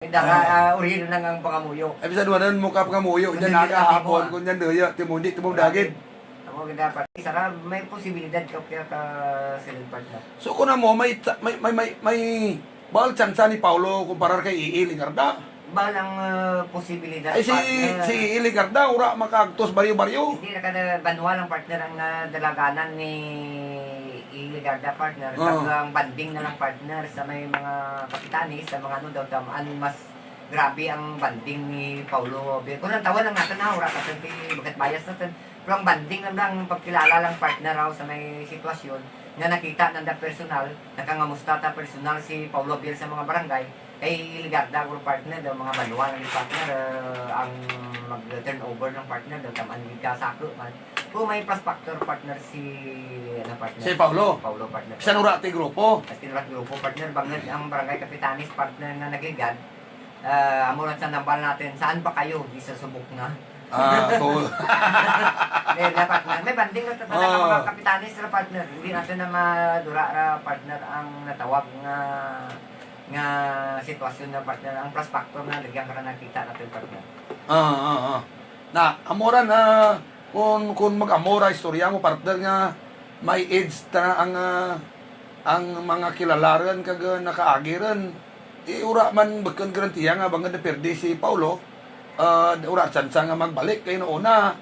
Dara, Ah. Ah, urihin lang ang pangamuyo. Ay, bisan wala mo ka pangamuyo, Kundi dyan hindi aga lang hapon, mo, ah. Kung dyan doya, timo, hindi timo dagid. Ako gid dapat. Sara, may posibilidad ka kaya ka silid partner. So, kung na mo, may, may, may, may, may bahal tsansa ni Paulo kumparar kay E E Legarda. Bahal ang, ah, posibilidad, Ay, si, partner. Si E E Legarda, ura makaagtos baryo-baryo. Hindi na kada banwa lang, partner, ang, ah, dalaganan ni E E Legarda, partner. Oo. Kag ang banding na lang, partner, sa may mga kapitanes, sa mga ano daw, tamaan, mas grabe ang banding ni Paulo Javier. Kung ang tawon lang natin, ha, ura ka, ti, bagat bias natin. Pero ang banding lang, ang pagkilala lang, partner, raw sa may sitwasyon nga nakita nanda personal, nakangamusta ta personal si Paulo Javier sa mga barangay, kay Legarda, guro, partner, daw mga banwa lang, partner, eh, ang mag-turnover ng partner, daw taman gid ka sako man. Kung may plus factor, partner, si, ano, partner? Si Paulo? Paulo, partner. Bisan wala ti grupo? Bisan wala ti grupo, partner, bangod ang barangay kapitanes, partner, nga nagligad, ah, amo lang sa nambal natin, saan pa kayo? Di sa subok na. Ah, to. May, may partner. May banding na talaga Ah. Mga kapitanes na partner. Hindi natin na madura ra partner ang natawag nga, nga sitwasyon na partner. Ang plus factor na lagyan ka na nakita natin partner. Ah, ah, ah. Na, amo ra na, kung, kung mag-amo ra istorya mo, partner, nga may edge ta ang, ah, ang mga kilalaran kag, ah, nakaagiran. Eh, ura man, bukon garantiya nga bangod na perdi si Paulo, ah, ura tsansa nga magbalik. Kay noon na,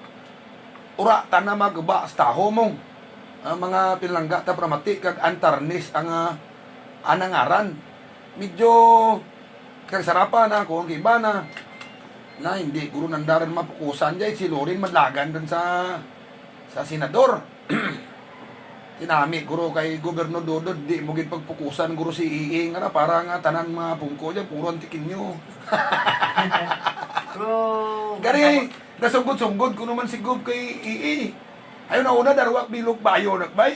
ura ta na maguba sa taho mong, ah, mga pinlangga ta pramati kag antarnis ang, ah, anang ngaran. Medyo kag sarapa na kung ang iba na, na hindi guro nandaran mapukusan jay si Loren madlagan dun sa, sa senador. Tinami guro kay Gobernador Dodod, di mo gid pagpukusan guro si E E nga na para nga tanan mga pungko dyan, puro Antiqueño. Pero, Gani, gasugod-sugod ko naman si Gob kay E E. Ayaw na una, darwak bilog bayo nagbay.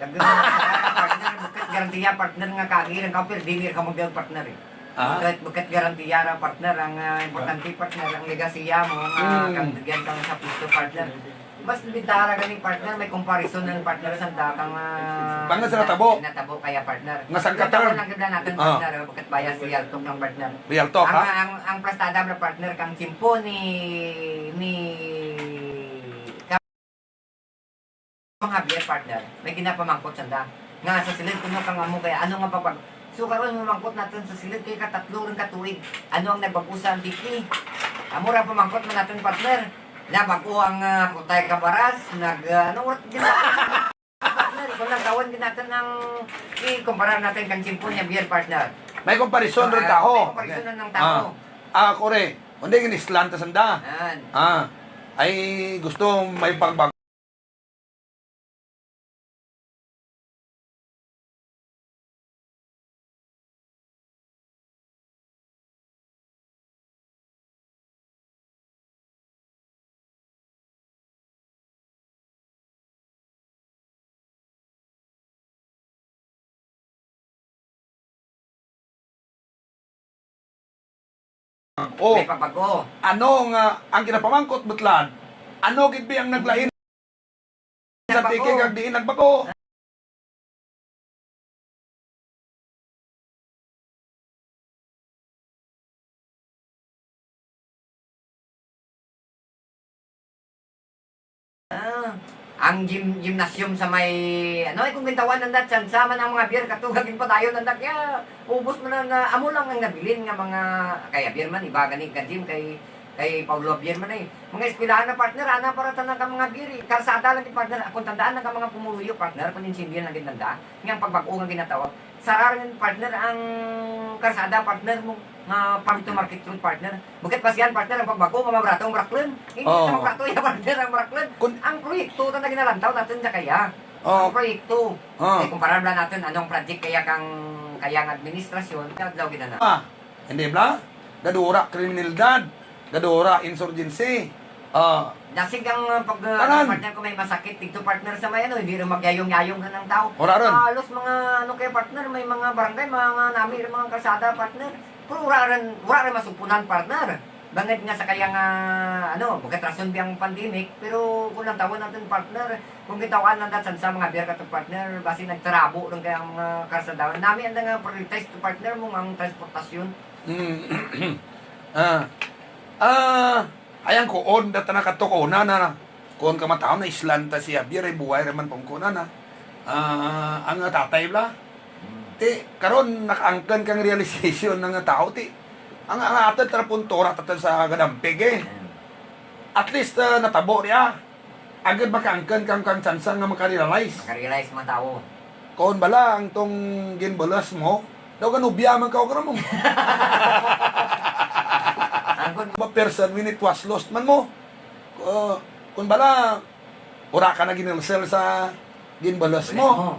Dagdag mo na sa partner, bukod Garantiya, partner, nga kaagi lang ka, pero di ka magbiag, partner, eh. Ah? Bukut, bukut garantiya ra, partner, ang, ah, importante, partner, ang legasiya mo, nga Mm. kang bigyan ka sa pusto, partner. Mas bintara gani, partner, may comparison ng, partner, sa dakang, ah, Bangod sa na-, natabo. natabo kaya, partner. Nga sangkatan. Natabo lang gid natin, Ah. partner, oh, bukut bias, real talk lang, partner. Real talk, Ang, ha? ang, ang plastada, partner, kang tiyempo ni, ni, mga Javier, partner, may ginapamangkot sanda. Nga sa silid kuno kang amo kay ano nga pagpag-, so karon mamangkot naton sa silid kay katatlo rin ka tuig. Ano ang nagbag-o sa Antique? Amo ra pamangkot man naton, partner. Nabag-o ang, ah, Kutay Kabaras, nag, ah, ano, what, partner, kung nagkawan din natin ang, i-compare natin kang Simpo ni Javier, partner. May comparison rin Ah, taho. may comparison na ng taho. Ah, ah, kore. Hindi, ginislan ta sanda. Yan. Ah, ay gusto may pagbago. Oh. May pagbago. Ano nga ang ginapamangkot, Butlad? Ano gid bi ang naglain sa Nagbago. Antique kag diin nagbago? Ah, ang gym-, gymnasium sa may, ano, ay, kung gintawan nanda, tsansa man ang mga beer, katong ginpadayon nanda, kaya ubos man na, na, amo lang ang nabilin nga mga, kaya beer man, iba gani ka gym, kay, kay Paulo Javier man ay. Mga eskwelahan na, partner, ana para tanan ka mga beer, eh. Karsada lang, partner, akong tandaan lang ka mga pumuluyo, partner, kung intindihan lang gid nanda, nga ang pagbago nga ginatawag. Sarar nga, partner, ang karsada, partner, mo, nga Pamito Market Road, partner. Bukit Pasian, partner, ang pagbago nga mabarato ang Baraklon. Hindi Oo. na mabarato yung partner ang Baraklon. Kun- Ang proyekto na ginalantaw natin sa kaya. Oo. Ang proyekto. Oo. Eh, kumpara lang natin anong project kaya kang, kaya nga administrasyon, kaya daw ginana. Ah, hindi bla? Gadura kriminalidad, gadura insurgency. Ah. Dasig ang, uh, pag, uh, Tanan. Partner, kung may masakit dito, partner, sa may ano, hindi rin magyayong-yayong na ng tao. Wala rin. Halos mga, ano kaya, partner, may mga barangay, mga, mga nami, mga kalsada, partner. Pero wala rin, wala rin masumpunan, partner. Bangod nga sa kaya nga, ano, bukit rason biyang pandemic, pero kung ang tawon natin, partner, kung gitawaan lang datan sa mga beer kato, partner, basi nagtarabo lang kaya ang mga karsada. Nami ang nga prioritize to, partner, mo nga ang transportasyon. Mm. Ah, ah, ay ang kuon, data na kato ko na, na, kuon ka matao na islan ta si Javier, ay buhay raman pong kuon na. Ah, ang tatay bla, Ti, karon nakaangkan kang realization na nga tao, ti. Ang, ang atad tara punto ra tatad sa gadampig, eh. At least, ah, natabo niya. Agad makaangkan kang, kang tsansa nga makarealize. Makarealize man tao. Kaon bala ang tong ginbalas mo, daw ganubya man ka, okra mo. Ang kun- Ba person when it was lost man mo. Uh, kun bala, Ura ka na ginilsel sa ginbalas mo. Balas mo.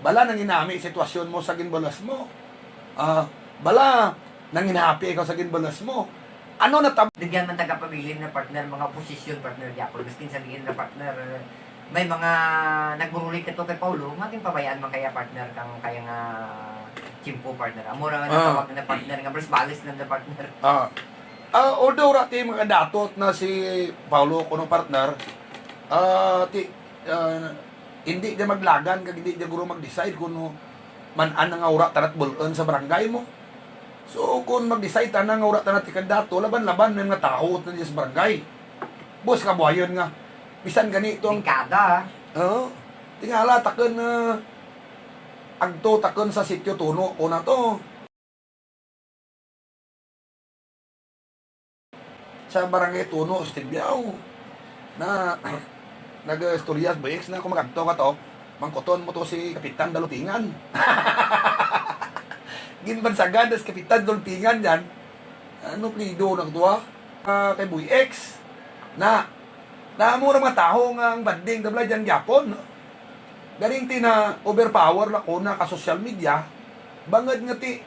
Bala nang inami sitwasyon mo sa ginbalas mo. Ah, bala nang inapi ikaw sa ginbalas mo. Ano na tab- Daghan man taga pabilin na partner, mga oposisyon partner, gyapon. Miskin sa diin na partner, may mga nagburulit ka to kay Paulo, nga ginpabayaan man kaya partner, kang kaya nga tiyempo partner. Amo ra nga Ah. natawag na partner, nga brisbalis lang na partner. Ah. Ah, although ra ti mga datot na si Paulo kuno partner, ah, ti, ah, hindi dia maglagan kag hindi dia guro mag-decide kuno man-an na nga ura tanat bul-on sa barangay mo. So, kung mag-decide tana nga ura tanat ikandato, laban-laban na nga tawo na dia sa barangay. Bus kabuhayon nga, bisan gani to ang Delikada. Oo. Tingala, takon na agto, takon sa sitio Tuno ko na to. Sa Barangay Tuno, Estibiao, na nag-istorya sa Boy Ex na kung magkadto ka to, mangkuton mo to si Kapitan Dalupingan. Ginbansagan na si Kapitan Dalupingan yan. Ano plido na to, ah? Ah, kay Boy Ex. Na, na mo ra mga tawo nga ang banding, tabla dyan gyapon, no? Garing ti na overpower lang una ka social media, bangod nga ti,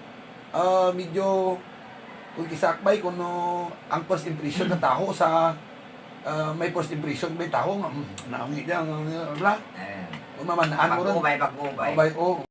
ah, medyo, kung kisakbay, kuno ang first impression nga taho sa, ah, may first impression may taho nga, "Hmm, naami dyan, bla." Eh. Kung mamanaan mo rin. Pag-ubay, pag-ubay. Ubay, oh.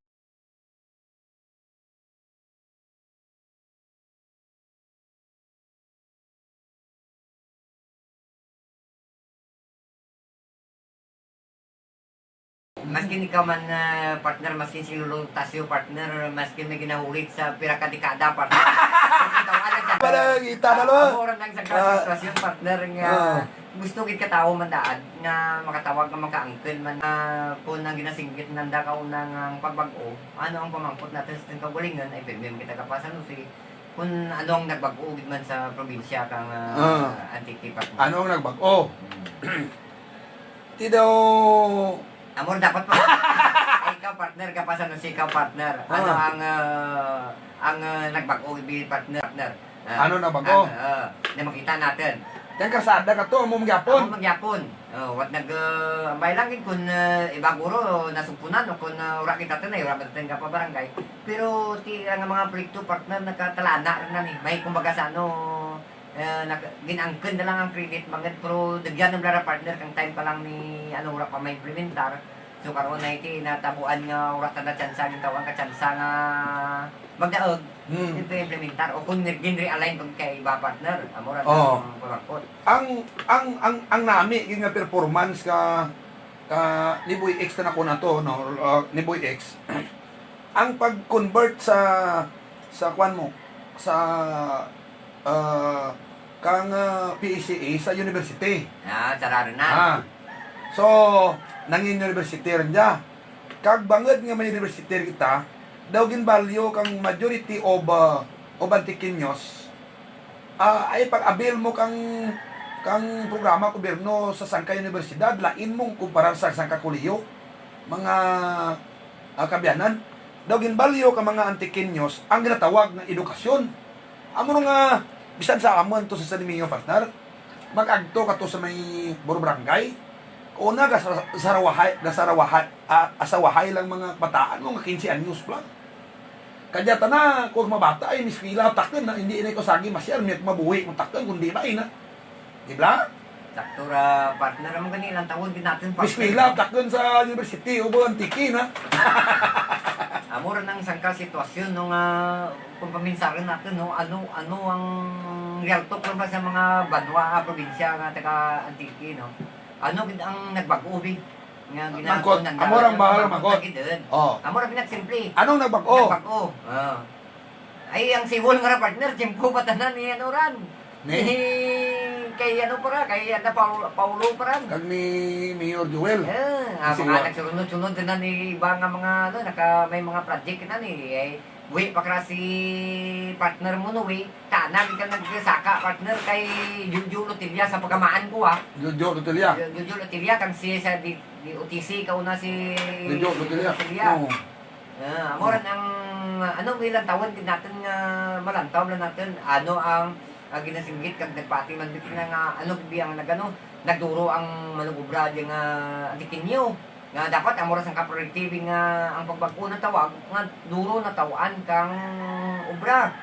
Maskin ikaw man, ah, partner, maskin si Lolo Tasyo, partner, maskin may ginahulit sa pira ka dekada, partner. Maskin ikaw, ano siya? Wala, kita na, lo. Amo ra nang sa Ah. sitwasyon, partner, nga Ah. gusto gid ka tawo man daad nga makatawag nga makaangkon man, ah, kung ang ginasinggit nanda kauna nga ang pagbag-o, ano ang pamangkot natin sa ating kaugalingon, ay pirmi man kita ka San Jose, kung ano ang nagbag-o gid man sa probinsya kang, ah, Ah. Antique, partner. Ano ang nagbag-o? Hmm. Ti daw Amo ra dapat pa. Ay, ikaw, partner, ka pa sa nus-, ikaw, partner. Ano Ah. ang, ah, ang, ah, nagbag-o, bi-, partner, partner? Ah, Ano nagbag-o? ang, ah, na makita natin. Yang karsada ka to, amo mangyapon. Amo mangyapon. Oh, wat nag, ah, ambay lang gid kun, ah, iba guro, nasugpunan, o kun, ah, wala kita tanay, wala man tayo ka pa barangay. Pero ti, ang mga proyekto, partner, nakatalana rin na ni. May, kumbaga, sa ano, Eh, nag-, gin-angkon na lang ang credit, bangod, pero dagyan ng lara, partner, kang time pa lang ni, ano, wala pa ma-implementar. So, karon na iti natabuan nga wala ta na tsansa, gintawan ka tsansa nga magdaog, Hmm. ito implementar. O kung gin-realign pag kay iba, partner, amo ra Oo. ang pamangkot. Ang, ang, ang, ang nami gid nga performance ka, ka ni Boy X na nako na to, no? Uh, ni Boy X. Ang pag-convert sa, sa kwan mo, sa, ah, kang, ah, P E C A sa university. Ah, sarado na. Ah. So, nangin university rin niya. Kag bangod nga may university kita, daw ginbalyo kang majority of, ah, of Antiqueños, ah, ay pag-avail mo kang, kang programa gobyerno sa sangka universidad, lain mong kumparar sa sangka kolehiyo, mga, ah, kaabyanan. Daw ginbalyo ka mga Antiqueños ang ginatawag nga edukasyon. Amo nga, bisan sa amon to sa San Domingo, partner, mag-agto ka to sa may Buro Barangay, una, gasara-, sarawahay, gasarawahay, ah, asawahay lang mga bataan mo nga quince anyos pa lang. Kadya ta na, kung mabata ay, miskwila, takon na, hindi na ko sagi masyar, may mabuhi, mo takon, kundi ba, ina? Di ba? Sakto ra, partner, amo gani lang tawon din natin, partner. Miskwila, takon sa university, o ba, ang tiki na. Amo ra nang sangka sitwasyon, no, nga, kung paminsaran natin, no, ano, ano ang real talk lang ba sa mga banwa, ah, probinsya nga taga Antique, no? Ano gid ang nagbag-o, bi? Nga Mangkot, ginagawa ng amo rang dalawa, bahal, mangkot. Mangkot gid, eh. Oh. Amo ra pinagsimple. Anong nagbag-o? Nagbag-o. Ah. Ay, ang siwol nga ra, partner, tiyempo pa tanan ni ano ran. Ni? Ni kay ano pa ra, kay ano, Paul-, Paulo pa ran. Kag ni Mayor Joel. Eh, ah, Kasi mga wa- nagsunod-sunod na ni iba nga mga ano, naka, may mga project na ni, ay, buhi pa kara si partner mo, no, eh. Tana, di ka nagsaka, partner, kay Jojo Lotilla sa pagkamaan ko, ah. Jojo Lotilla. Jojo Lotilla, kang si sa di, di O T C, kauna si Jojo Lotilla. Lotilla. Oo. Ah, amo ran ang, ano, may lantawan gid natin nga malantaw na natin. Ano ang, ang ginasinggit kag nagpati man gid na nga, ano, gid ang nagano, nagduro ang manugobra di nga Antiqueño. Nga dapat amo ra sang ka-priority nga ang pagbag-o na tawag nga duro na taw-an kang obra.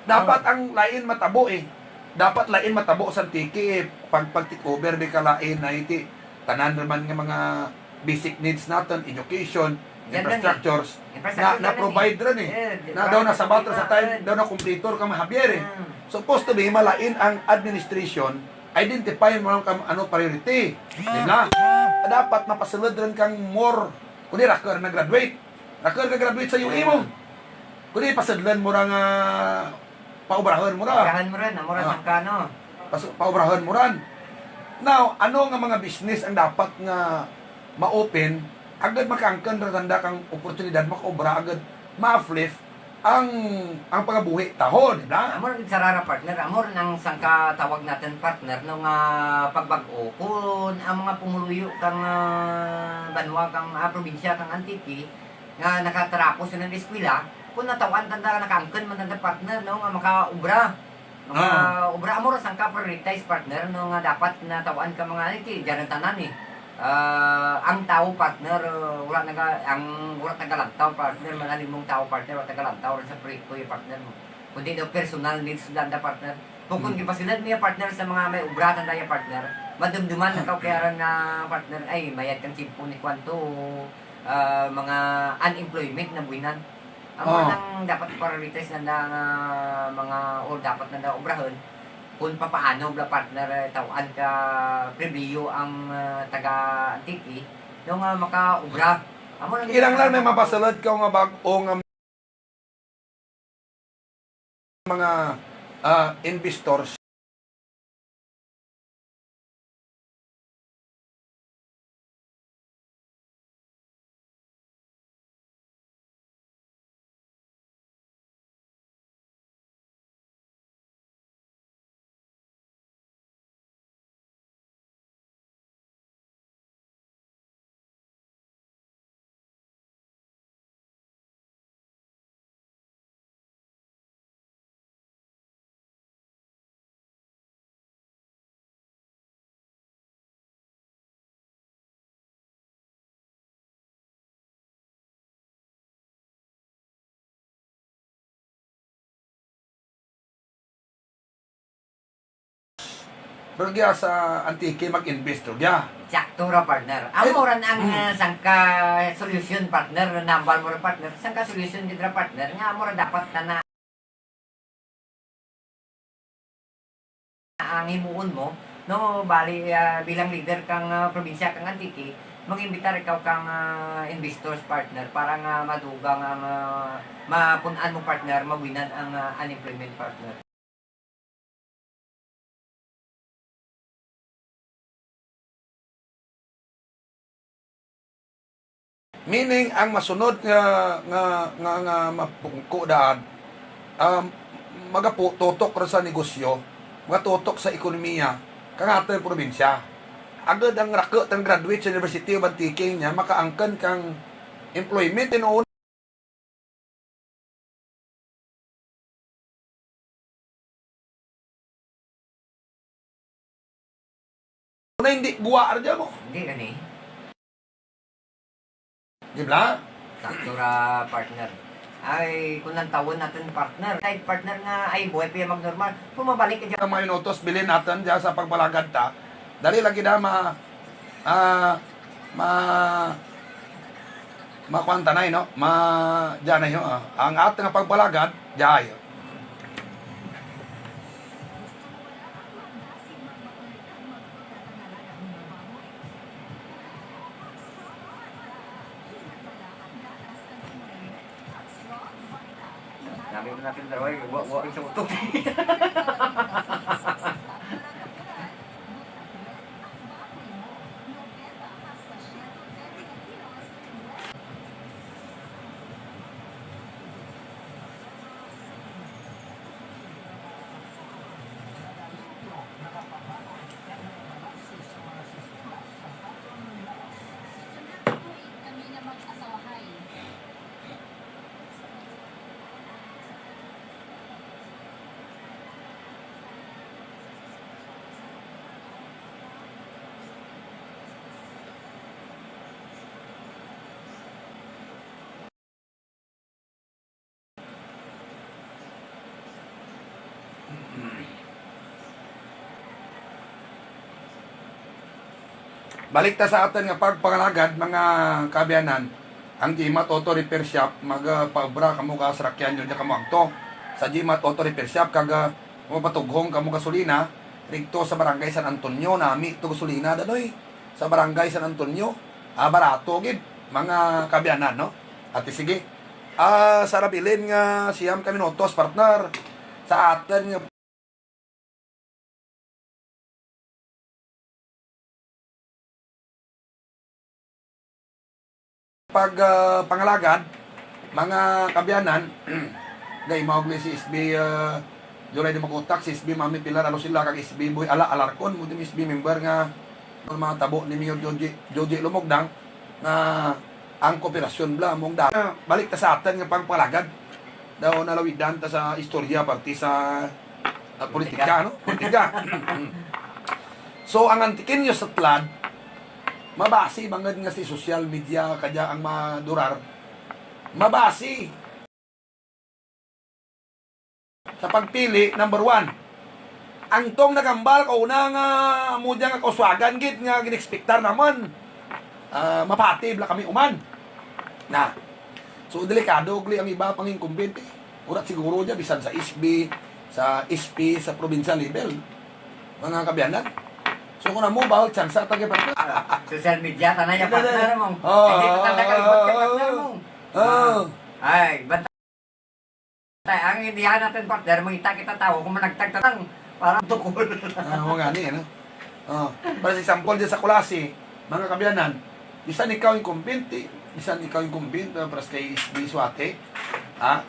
Dapat Oh. ang lain matabo, eh. Dapat lain matabo sa Antique, eh. Pag, pag take over, di ka lain na iti. Tanan naman nga mga basic needs natin, education, Yan lang, eh. infrastructures, Infrastructure na, yan lang, eh. na-provide rin, eh. Eh, di Na ba? daw nasabat ra sa Ah, time, ah. daw na-complete ra kang Javier, eh. Mm. Supposed to be, malain ang administration, identify mo lang kang ano priority. Di ba? Dapat mapasulod rin kang more. Kundi ra ka na-graduate. Ra ka na-graduate sa U A mo. Ah. Kundi pasadlan mo ra nga paubrahan mo ra. Paubrahan mo rin, amo ra Ah. sang kano. Pas-, paubrahan mo ran. Now, ano nga mga business ang dapat nga ma-open, agad makaangkon ra tanda kang oportunidad, makaobra, agad ma-uplift ang, ang pangabuhi taho, di ba? Amo ra gid sarara, partner. Amo ra nang sangka tawag natin, partner, no, nga pagbag-o. Kung ang mga pumuluyo kang, ah, banwa, kang, ah, probinsya, kang Antique, nga nakatarapos na ng eskwela, kung nataw-an tanda, nakaangkon man tanda, partner, no, nga makaobra. Mga Ah. obra, amo ra sang ka-prioritize, partner, no, nga dapat nataw-an ka mga, iti, dyan ang tanan, eh. Ah, ang tao, partner, uh, wala naga-, ang wala tagalantaw, partner, manalimong tao, partner, wala tagalantaw rin sa proyekto, eh, partner, no. Kundi daw personal needs lang da, partner. Kung, kung Hmm. gipasilad niya, partner, sa mga may obra, tanda ya, partner, madumduman na tao kaya rin nga, partner, ay, mayad kang tiyempo ni kwanto, ah, mga unemployment na buwinan. Amo Oh. nang dapat prioritize na, na mga, o dapat na, na obrahon kung papaano bla, partner, eh, taw-an ka pribilehiyo ang, ah, taga Antique, no, nga makaobra. Amo lang. Kinahanglan may mapasulod ka nga bag-o nga mga, ah, investors. Pero giya sa Antique, mag-invest to giya. Sakto ra, partner. Amo ra na ang, mm, ah, sangka solusyon, partner. Nambal mo ra, partner. Sangka solusyon gid ra, partner. Nga amo ra dapat na, na ang himuon mo, no? Bali, ah, bilang leader kang, ah, probinsya kang Antique, mag-imbitar ikaw kang, ah, investors, partner, para nga madugang ang, ah, mapun-an mo, partner, mawinan ang, ah, unemployment, partner. Meaning, ang masunod nga, nga, nga, nga mapungko daan, um, magapu-, tutok ra sa negosyo, magatutok sa ekonomiya, kang aton probinsya. Agod ang raku tang graduate sa University of Antique niya, makaangkon kang employment, tinuod. Na hindi guwa ra dyan mo. Hindi gani. Di ba? Sakto ra, partner. Ay, kung nang tawon natin, partner. Ay, partner nga, ay, buhay pa yung magnormal. Kung mabalik ka dyan. Ang mga inutos, bilin natin dyan sa pagbalagad ta. Dali lagi na ma-, ah, ma-, makuan tanay, no? Ma-, dyan na yun, ah. Ang ating pagbalagad, dyan. Namin mo natin dalawa, eh. Wa-, wa-, sa utok. Balik ta sa aton nga pagpangalagad, mga kaabyanan. Ang Jimat Auto Repair Shop, magapaobra kamo ka sarakyan nyo, diya kamo agto sa Jimat Auto Repair Shop, kag, ah, mapatughong kamo gasolina, rigto sa Barangay San Antonio, nami to gasolina, danoy. Sa Barangay San Antonio, ah, barato gid, mga kaabyanan, no? Ati, sige. Ah, sa rabilin nga siyam ka minutos, partner, sa aton nga pag, ah, pangalagad, mga kaabyanan, gaimaw ni si S B, ah, July Dimakutak, si S B Mami Pilar Alusila, kag S B Boy Ala Alarcon, mo din S B member nga mga tabo ni Mayor Joji, Joji Lumogdang, nga ang kooperasyon bla mong da-, balik ta sa aton nga pagpangalagad. Daw nalawidan ta sa istorya, parte sa, ah, politika, politika, no? Politika. So, ang Antiqueño sa tulad, mabasi bangod nga si social media kadya ang madurar. Mabasi sa pagpili, number one. Ang tong nagambal kauna nga amo dyan nga kauswagan gid nga ginekspektar naman. Ah, mapati bla kami uman. Na. So, delikado gli ang iba pang incumbent, eh. Urat siguro dyan, bisan sa S B, sa S P, sa provincial level. Mga kaabyanan. Gusto ko na mo, bahol, tsansa, tagay, partner. Social media, tanay, Hindi, partner hindi. mo. Oo, Hindi, oo, tatanda ka, oo, libot ka, oo. partner mo. Oo. Ay, bantay. Ang hindi natin, partner, mangita kita tao, kung managtag ta lang, parang tukol. Ah, mo gani, ano? Oh, para sa example, dyan sa Culasi, mga kabiyanan, bisan ikaw incumbent, eh, bisan ikaw incumbent, ah, para sa kay S B Suate, ha?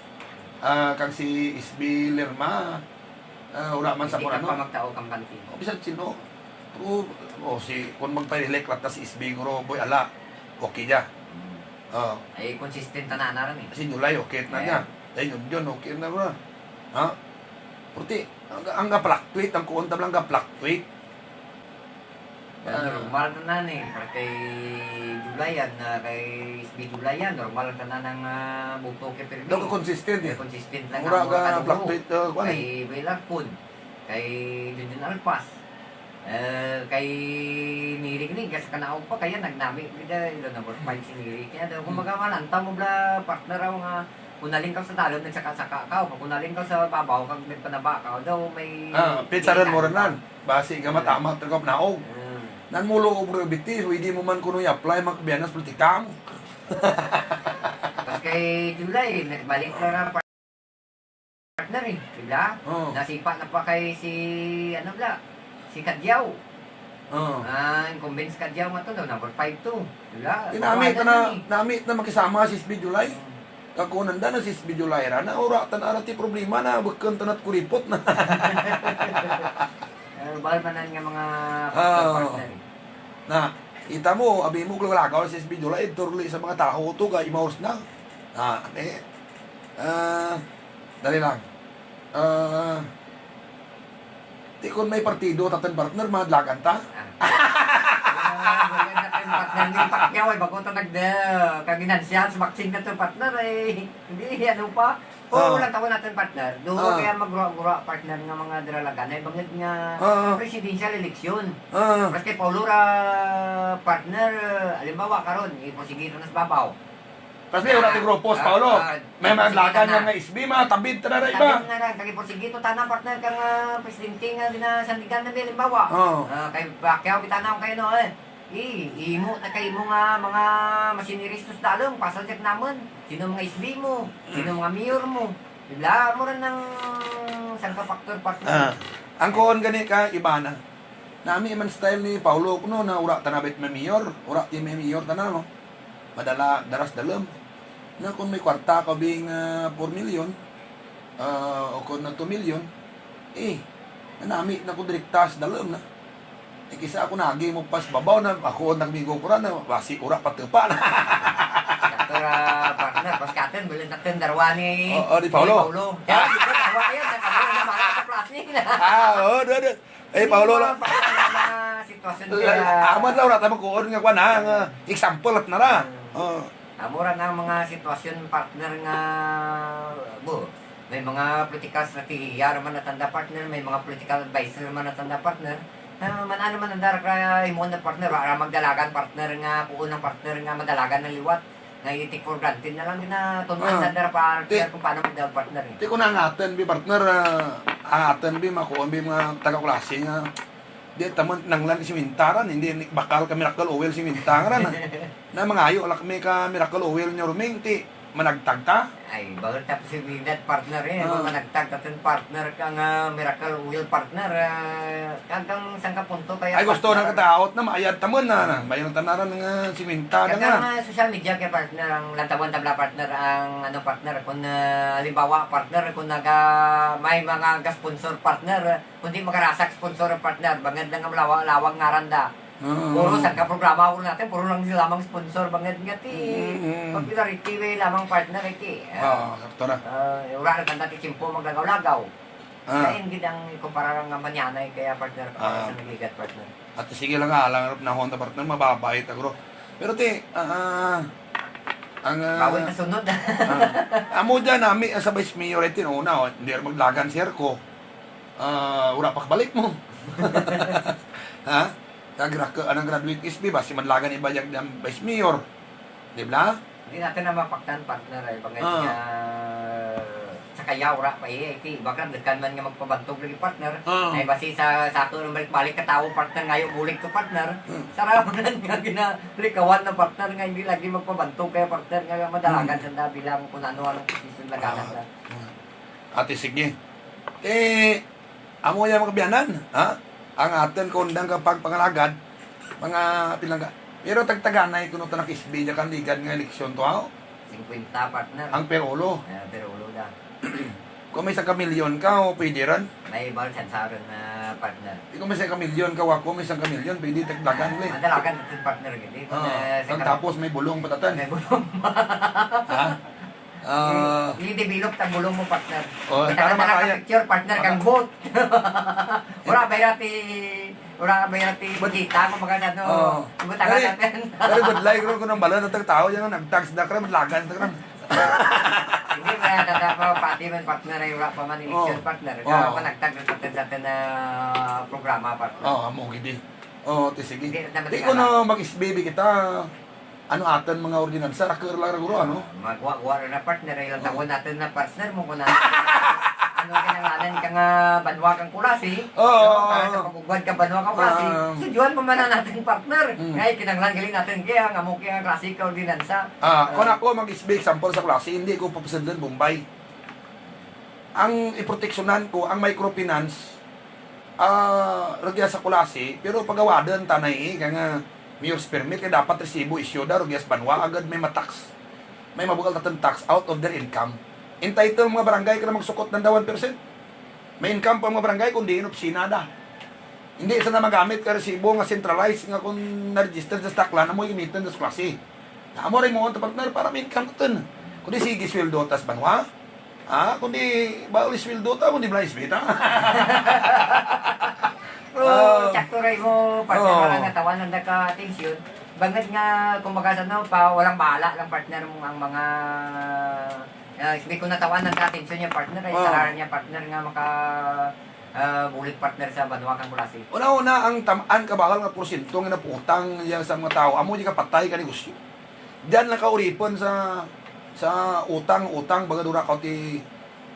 Ah, kag si S B Lerma, ah, wala man sa Hindi ka Morano. pa magtao kampante. O, bisan sino. O, o, si, kung magpa-elect lang ta si S B Guro, boy, ala, okay dya. Mm. Oh. Ay, consistent na na rin eh. Si July, okay na Eh. niya. Ay, yun, yun, okay na, bro. Ha? Puti, ang, ang ga-fluctuate, ang kuon tablang ga-fluctuate. Yan, Ah. normal na na ni. Para kay July yan, na kay S B July yan, normal ka na ng ah, buto kay Pirmi. Daw ka consistent eh. Kay consistent lang Mura ang mga ka kadugo. fluctuate, uh, kuwan eh. Kay Will Arpon, kay Junjun Alpas, eh, kay Neri ni, kasi kanaog pa, kaya nagnami, bida, ilo number five si Neri. Kaya daw, Hmm. kumbaga, malantaw mo bla, partner, ako nga, kung naling ka sa dalom, nagsaka-saka ka, o kung naling ka sa babaw, kag nagpanaba ka, daw may Ah, pinsaran mo rin nan. Basi ka Hmm. matama, talaga panaog. Hmm. Nan mo loob rin, biti, pwede mo man kuno i-apply, magbiyanas, politika mo. Tapos kay July, nagbalik na na partner eh, di ba? Oo. Nasipa na pa kay si, ano bla, si Cadiao. Oo. Ah, incumbent si Cadiao nga to daw, number five to. Di ba? Tinami Wala ta na, na eh. nami na makisama si S B July. Oo. Kag kung nanda na si S B July ra, na ura ta na ra ti problema na, bukon ta na't kuripot na. Eh, bahal man nga mga Ah. partner eh. Na, kita mo, abi mo, lagaw si S B July, turli sa mga tao to, ga imaos na. Ah, eh, ah, dali lang. Ah, di kon may partido, tatan partner, madlagan ta. Ah. Ah, wala na tayong partner ni Pacquiao, eh, bago ta nag, ah, kaginansyahan sa boxing na to, partner, eh, hindi, ano pa? Oo, Ah. lang taon natin, partner. Doon Ah. kaya magura-gura, partner, nga mga dralagan, eh, bangod nga Ah. presidential election. Ah. Mas kay Paulo ra, partner, halimbawa, karon, ipursige na sa babaw. Tapos may wala Ah, ti grupo sa ah, Paulo. ah, May sige madlagan na. nga mga S B, mga tabid, tara ra iba. Tabid na lang, kag ipursige to, tana, partner, kang, ah, presidente nga ginasandigan na may halimbawa. Oo. Ah, kay Pacquiao, kita na, kay ano, eh. I, imo na kay imo nga mga machineries sa dalom, pasal jak naman. Sino mga S B mo? Sino mga mayor mo? Di ba? Mura ng sangka factor, partner. Ah, ang kuon gani ka, iba na. Nami man style ni Paulo kuno na ura tanabit may mayor, ura ti may mayor tana, no? Madala daras dalom. Na kung may kwarta ka bing, ah, four million, ah, o kung na two million, eh, nanami na ko direkta sa dalom na. Eh, kisa ako nagi mo pas babaw na, ako ang nagmigo ko ra na, basi ura patupa na. Sakto ra, partner, pas katen, bilin natin darwa ni Oo, ni Paulo. Paulo. Ah. Kaya, di ko darwa yan, nakabuo na mga sa plastic na. Ah, oo, do, do. Eh, Paulo Yung lang. mga, mga sitwasyon La-, kaya aman lang, wala tayo magkuon nga, kwan, ha, nga example at nara. Hmm. Oo. Amo ra na ang mga sitwasyon, partner, nga, bo, may mga political strategiya ra man natanda, partner, may mga political advisor man natanda, partner. Na man, ano man ang dara ka imo na, partner, wala ra magdalagan, partner, nga kuon ang partner nga madalagan ng liwat. Nga i-take for granted na lang din na tuntuan Ah. na dara, partner, Ti-, kung paano magdalagan, partner, eh. Ti ko na ang aten, bi, partner, ah, ang aten, bi, makuon, bi, mga taga-klase nga Di, taman nanglan ka simintaran, hindi ni-, bakal ka Miracle Oil simintaran, ah. Na mangayo lang kami ka Miracle Oil nyo, Ruming, ti managtag ta. Ay, bahul ta posibilidad, partner, eh. Ah. Managtag ta tun, partner, ka nga Miracle Oil, partner, ah, kag ang sangka punto kaya, Ay, gusto partner, na kataot na, maayad taman na, na. Mayon tanaran nga simintaran Kag nga. ang, ah, social media kay, partner, ang lantawan tabla, partner, ang, ano, partner, kung, ah, halimbawa, partner, kung naga-, may mga ga-sponsor, partner, Kundi makarasak sponsor ang partner, bangod lang ang lawang, lawang ngaran da. Oo. Puro sa ka programa, puro natin, puro lang sila mang sponsor, bangod nga ti, Mm, mm. popularity way lamang partner, eh, ti. Ah. Oo, sakto na. Ah, wala na tanda ti tiyempo maglagaw-lagaw. Ah. Kaya hindi ang ikumpara nga manyanay kaya partner, Ah. sa nagligat partner. At sige lang nga, alang panahon ta partner, mababait agro. Pero ti, ah, ah, ang, ah, Bawal na sunod. ah, amo dyan, nami, ah, sa vice mayor, eh, tinuna, oh, hindi rin maglagan, sir, ko. Ah, wala pa kabalik mo. Ha? Kag gra-, anang graduate S B ba? Si Manlagan ibayag ng Vice Mayor. Di ba? Hindi natin na mapaktan, partner, eh. Bangay Ah. niya, sa Kaya wala pa iya, iti, baka nagkan man nga magpabantog lagi, partner. Ah. Ay, basi sa, sa ako nang balik-balik ka tawo, partner, ngayo bulig ka, partner. Hmm. Saraman nga ginalikawan na, partner, nga hindi lagi magpabantog kaya, partner, nga madalagan Hmm. sa na bilang kung ano ang posisyon laganan Ah. na. Ate, sige. Eh, amo yan, mga kabiyanan, ha? Ang aton kaundang ka pagpangalagad, mga pinangga-, pero tagtaganay kuno ta nakisbi dyan kan ligad nga eleksyon to, ha? Singkwenta, partner. Ang per ulo. Eh, per ulo na. Kung may isang kamilyon ka, o pwede rin? May iba rin sansaron na, partner. Di kung may isang kamilyon ka, wako, may isang kamilyon, pwede tagdagan, Ah, ulit. Madalagan natin, partner, hindi. Kung, Ah, eh, sa kag kar- tapos may bulong patatan. May bulong. Ha? Ah. I-, i-develop ang bulong mo, partner. Oh, Kita para ka na makaya- picture, partner, maka- kang vote. Wala ba yun, ati? Wala ba yun, ati? But- Kita mo, mga ano, Oh. Butangan Very, natin. very good like, bro, kung ang bala ng tao, yan ang nag-tax na kram, lagan na kram. Hindi, may nagtatapa, pati man, partner, ay wala pa man election, Oh. partner. Oh. Kaya pa nagtag-, nagtag-, sa atin na programa, partner. Oh, amo gid eh. Oh, ti sige. Hindi, dapat Di ka ko na. na mag-isbibi kita. Ano atan mga ordinansa, raker lang ra guro, ano? Ah, magwa-wa ra na, partner, ay lang Oo. tawon natin na partner mo kung ano, ano kinahanglanan ka nga banwa kang Culasi, Oo, no? Para oo. sa pag-ugwad ka banwa kang Culasi, Um, sudyuan pa man na natin, partner. Mm. Ngay, kinahanglan gali natin kaya nga mo kaya nga klase ka ordinansa. Ah, Ah. kung ako mag-isbi example sa Culasi, hindi ko papasundan Bombay. Ang iproteksyonan ko, ang microfinance, ah, rugya sa Culasi, pero pagawadan tanay eh, kaya nga mayor's permit, kaya dapat resibo issue da, rugya sa banwa, agad may matax. May mabugal tatan tax out of their income. Entitled mga barangay ka na magsukot ng da one percent. May income pa mga barangay, kundi in opisina da. Hindi sa na magamit ka resibo nga centralized nga kung na-register sa Staklan, amo yung gamitin sa Culasi. Amo rin mo, partner, para may income tatan. Kundi sige, sweldo tas banwa. Ah, kundi bawal sweldo ta, kundi bala isbita. Pero Oh. sakto rin mo, partner, Oh. wala nga tawanan na ka atensyon. Bangod nga, kumbaga sa ano, pa, walang bahala lang, partner, mo ang mga, ah, hindi ko natawanan sa atensyon niya, partner, ay Oh. sararan niya, partner, nga maka, ah, bulig, partner, sa banwa kang Culasi. Una-una, ang tamaan ka bahal nga porsyento nga naputang niya sa mga tao, amo di ka patay ka negosyo. Diyan lang ka uripon sa, sa utang, utang, baga dura ka ti,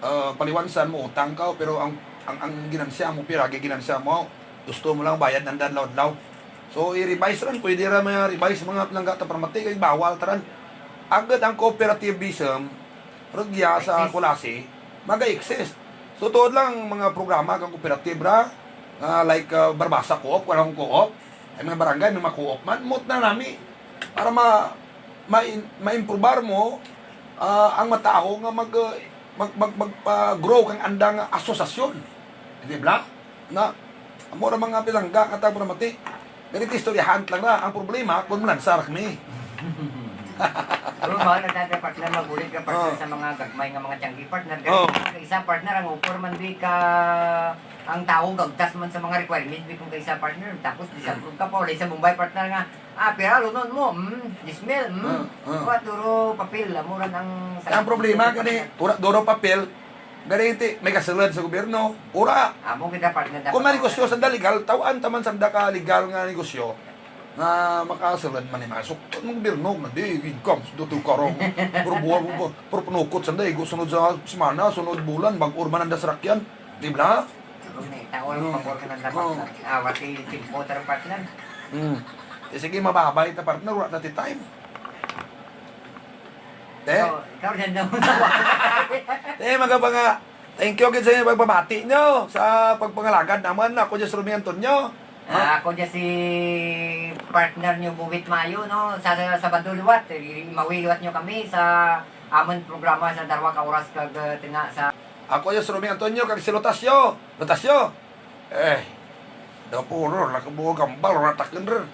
ah, paliwansan mo, utang ka, pero ang, ang, ang ginansya mo, pira, gay ginansya mo, gusto mo lang bayad nandan law-law. So, i-revise ran, pwede ra may revise mga pinangga ta permati, kay bawal taran. Agad ang cooperativism, rugya sa Exist. Culasi, maga-exist. So, tuod lang mga programa kang cooperative ra, nga like, ah, Barbasa Co-op, kung anong co-op, ay mga barangay, may mga co-op man, mut na nami. Para ma-, ma-, ma-improbar mo, ah, ang mataho nga mag, ah, mag, mag, magpa-grow kang andang asosasyon. Di ba? Na, amo ra mga pinangga nga tagpamati. Ganito istoryahan lang na. Ang problema, kung malansa ra kami. Pero mahal na tayo, partner, magulit ka, partner, Oh. sa mga gagmay nga mga tiyanggi, partner. Oh. Ganito, isa, partner, ang offer man di ka, ang tao gagtas man sa mga requirements, di kung kaisa, partner. Tapos, disapprove ka pa, wala sa Bombay, partner, nga, ah, pira, lunon mo, hmm, diyes mil, hmm. Ah, ah. Wa, duro papel, amo ran ang Ang problema, gani, ura, duro papel, gani, ti, may kasulod sa gobyerno, ura. Amo kita, partner, dapat Kung may negosyo sa da legal, tawaan taman sa da ka legal nga negosyo, nga makasulod man ni masok. Ang gobyerno, nga di, income, sa duto karong, pero buwan mo, pero panukot sa da, igo sunod sa semana, sunod bulan, bag-o man ang da sarakyan. Di ba? Kung may tao lang Oo. pabor ka ng dapat Oo. na. Ah, wati, timpo, tara, partner. Hmm. Eh, sige, mababay ta, partner. Wala na ti time. Te? Ikaw, ikaw rin daw. Te, mga banga, thank you gid sa inyo pagpamati nyo sa pagpangalagad naman. Ako dyan si Romeo Antonio. Ah, ako dyan si partner nyo, Bubit Mayo, no? Sa, sa Sabado liwat, i-, imawi liwat nyo kami sa amon programa sa darwa ka oras kag, uh, tinga sa Ako dyan si Romeo Antonio, kag si Lotasio. Lotasio! Eh, daw puro, nakabuo gambal, wala takon rin.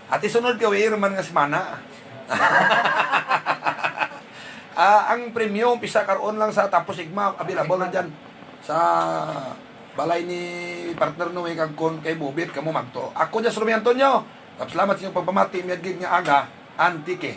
Ati sunod ka, way man nga semana. Ah, ang premyo, umpisa karon lang sa tapos igma, available na dyan. Sa balay ni partner no, kag kon kay Bubit, kamo magto. Ako dyan si Romeo Antonio. Salamat sa inyong pagpamati, miyagid nga aga, Antique.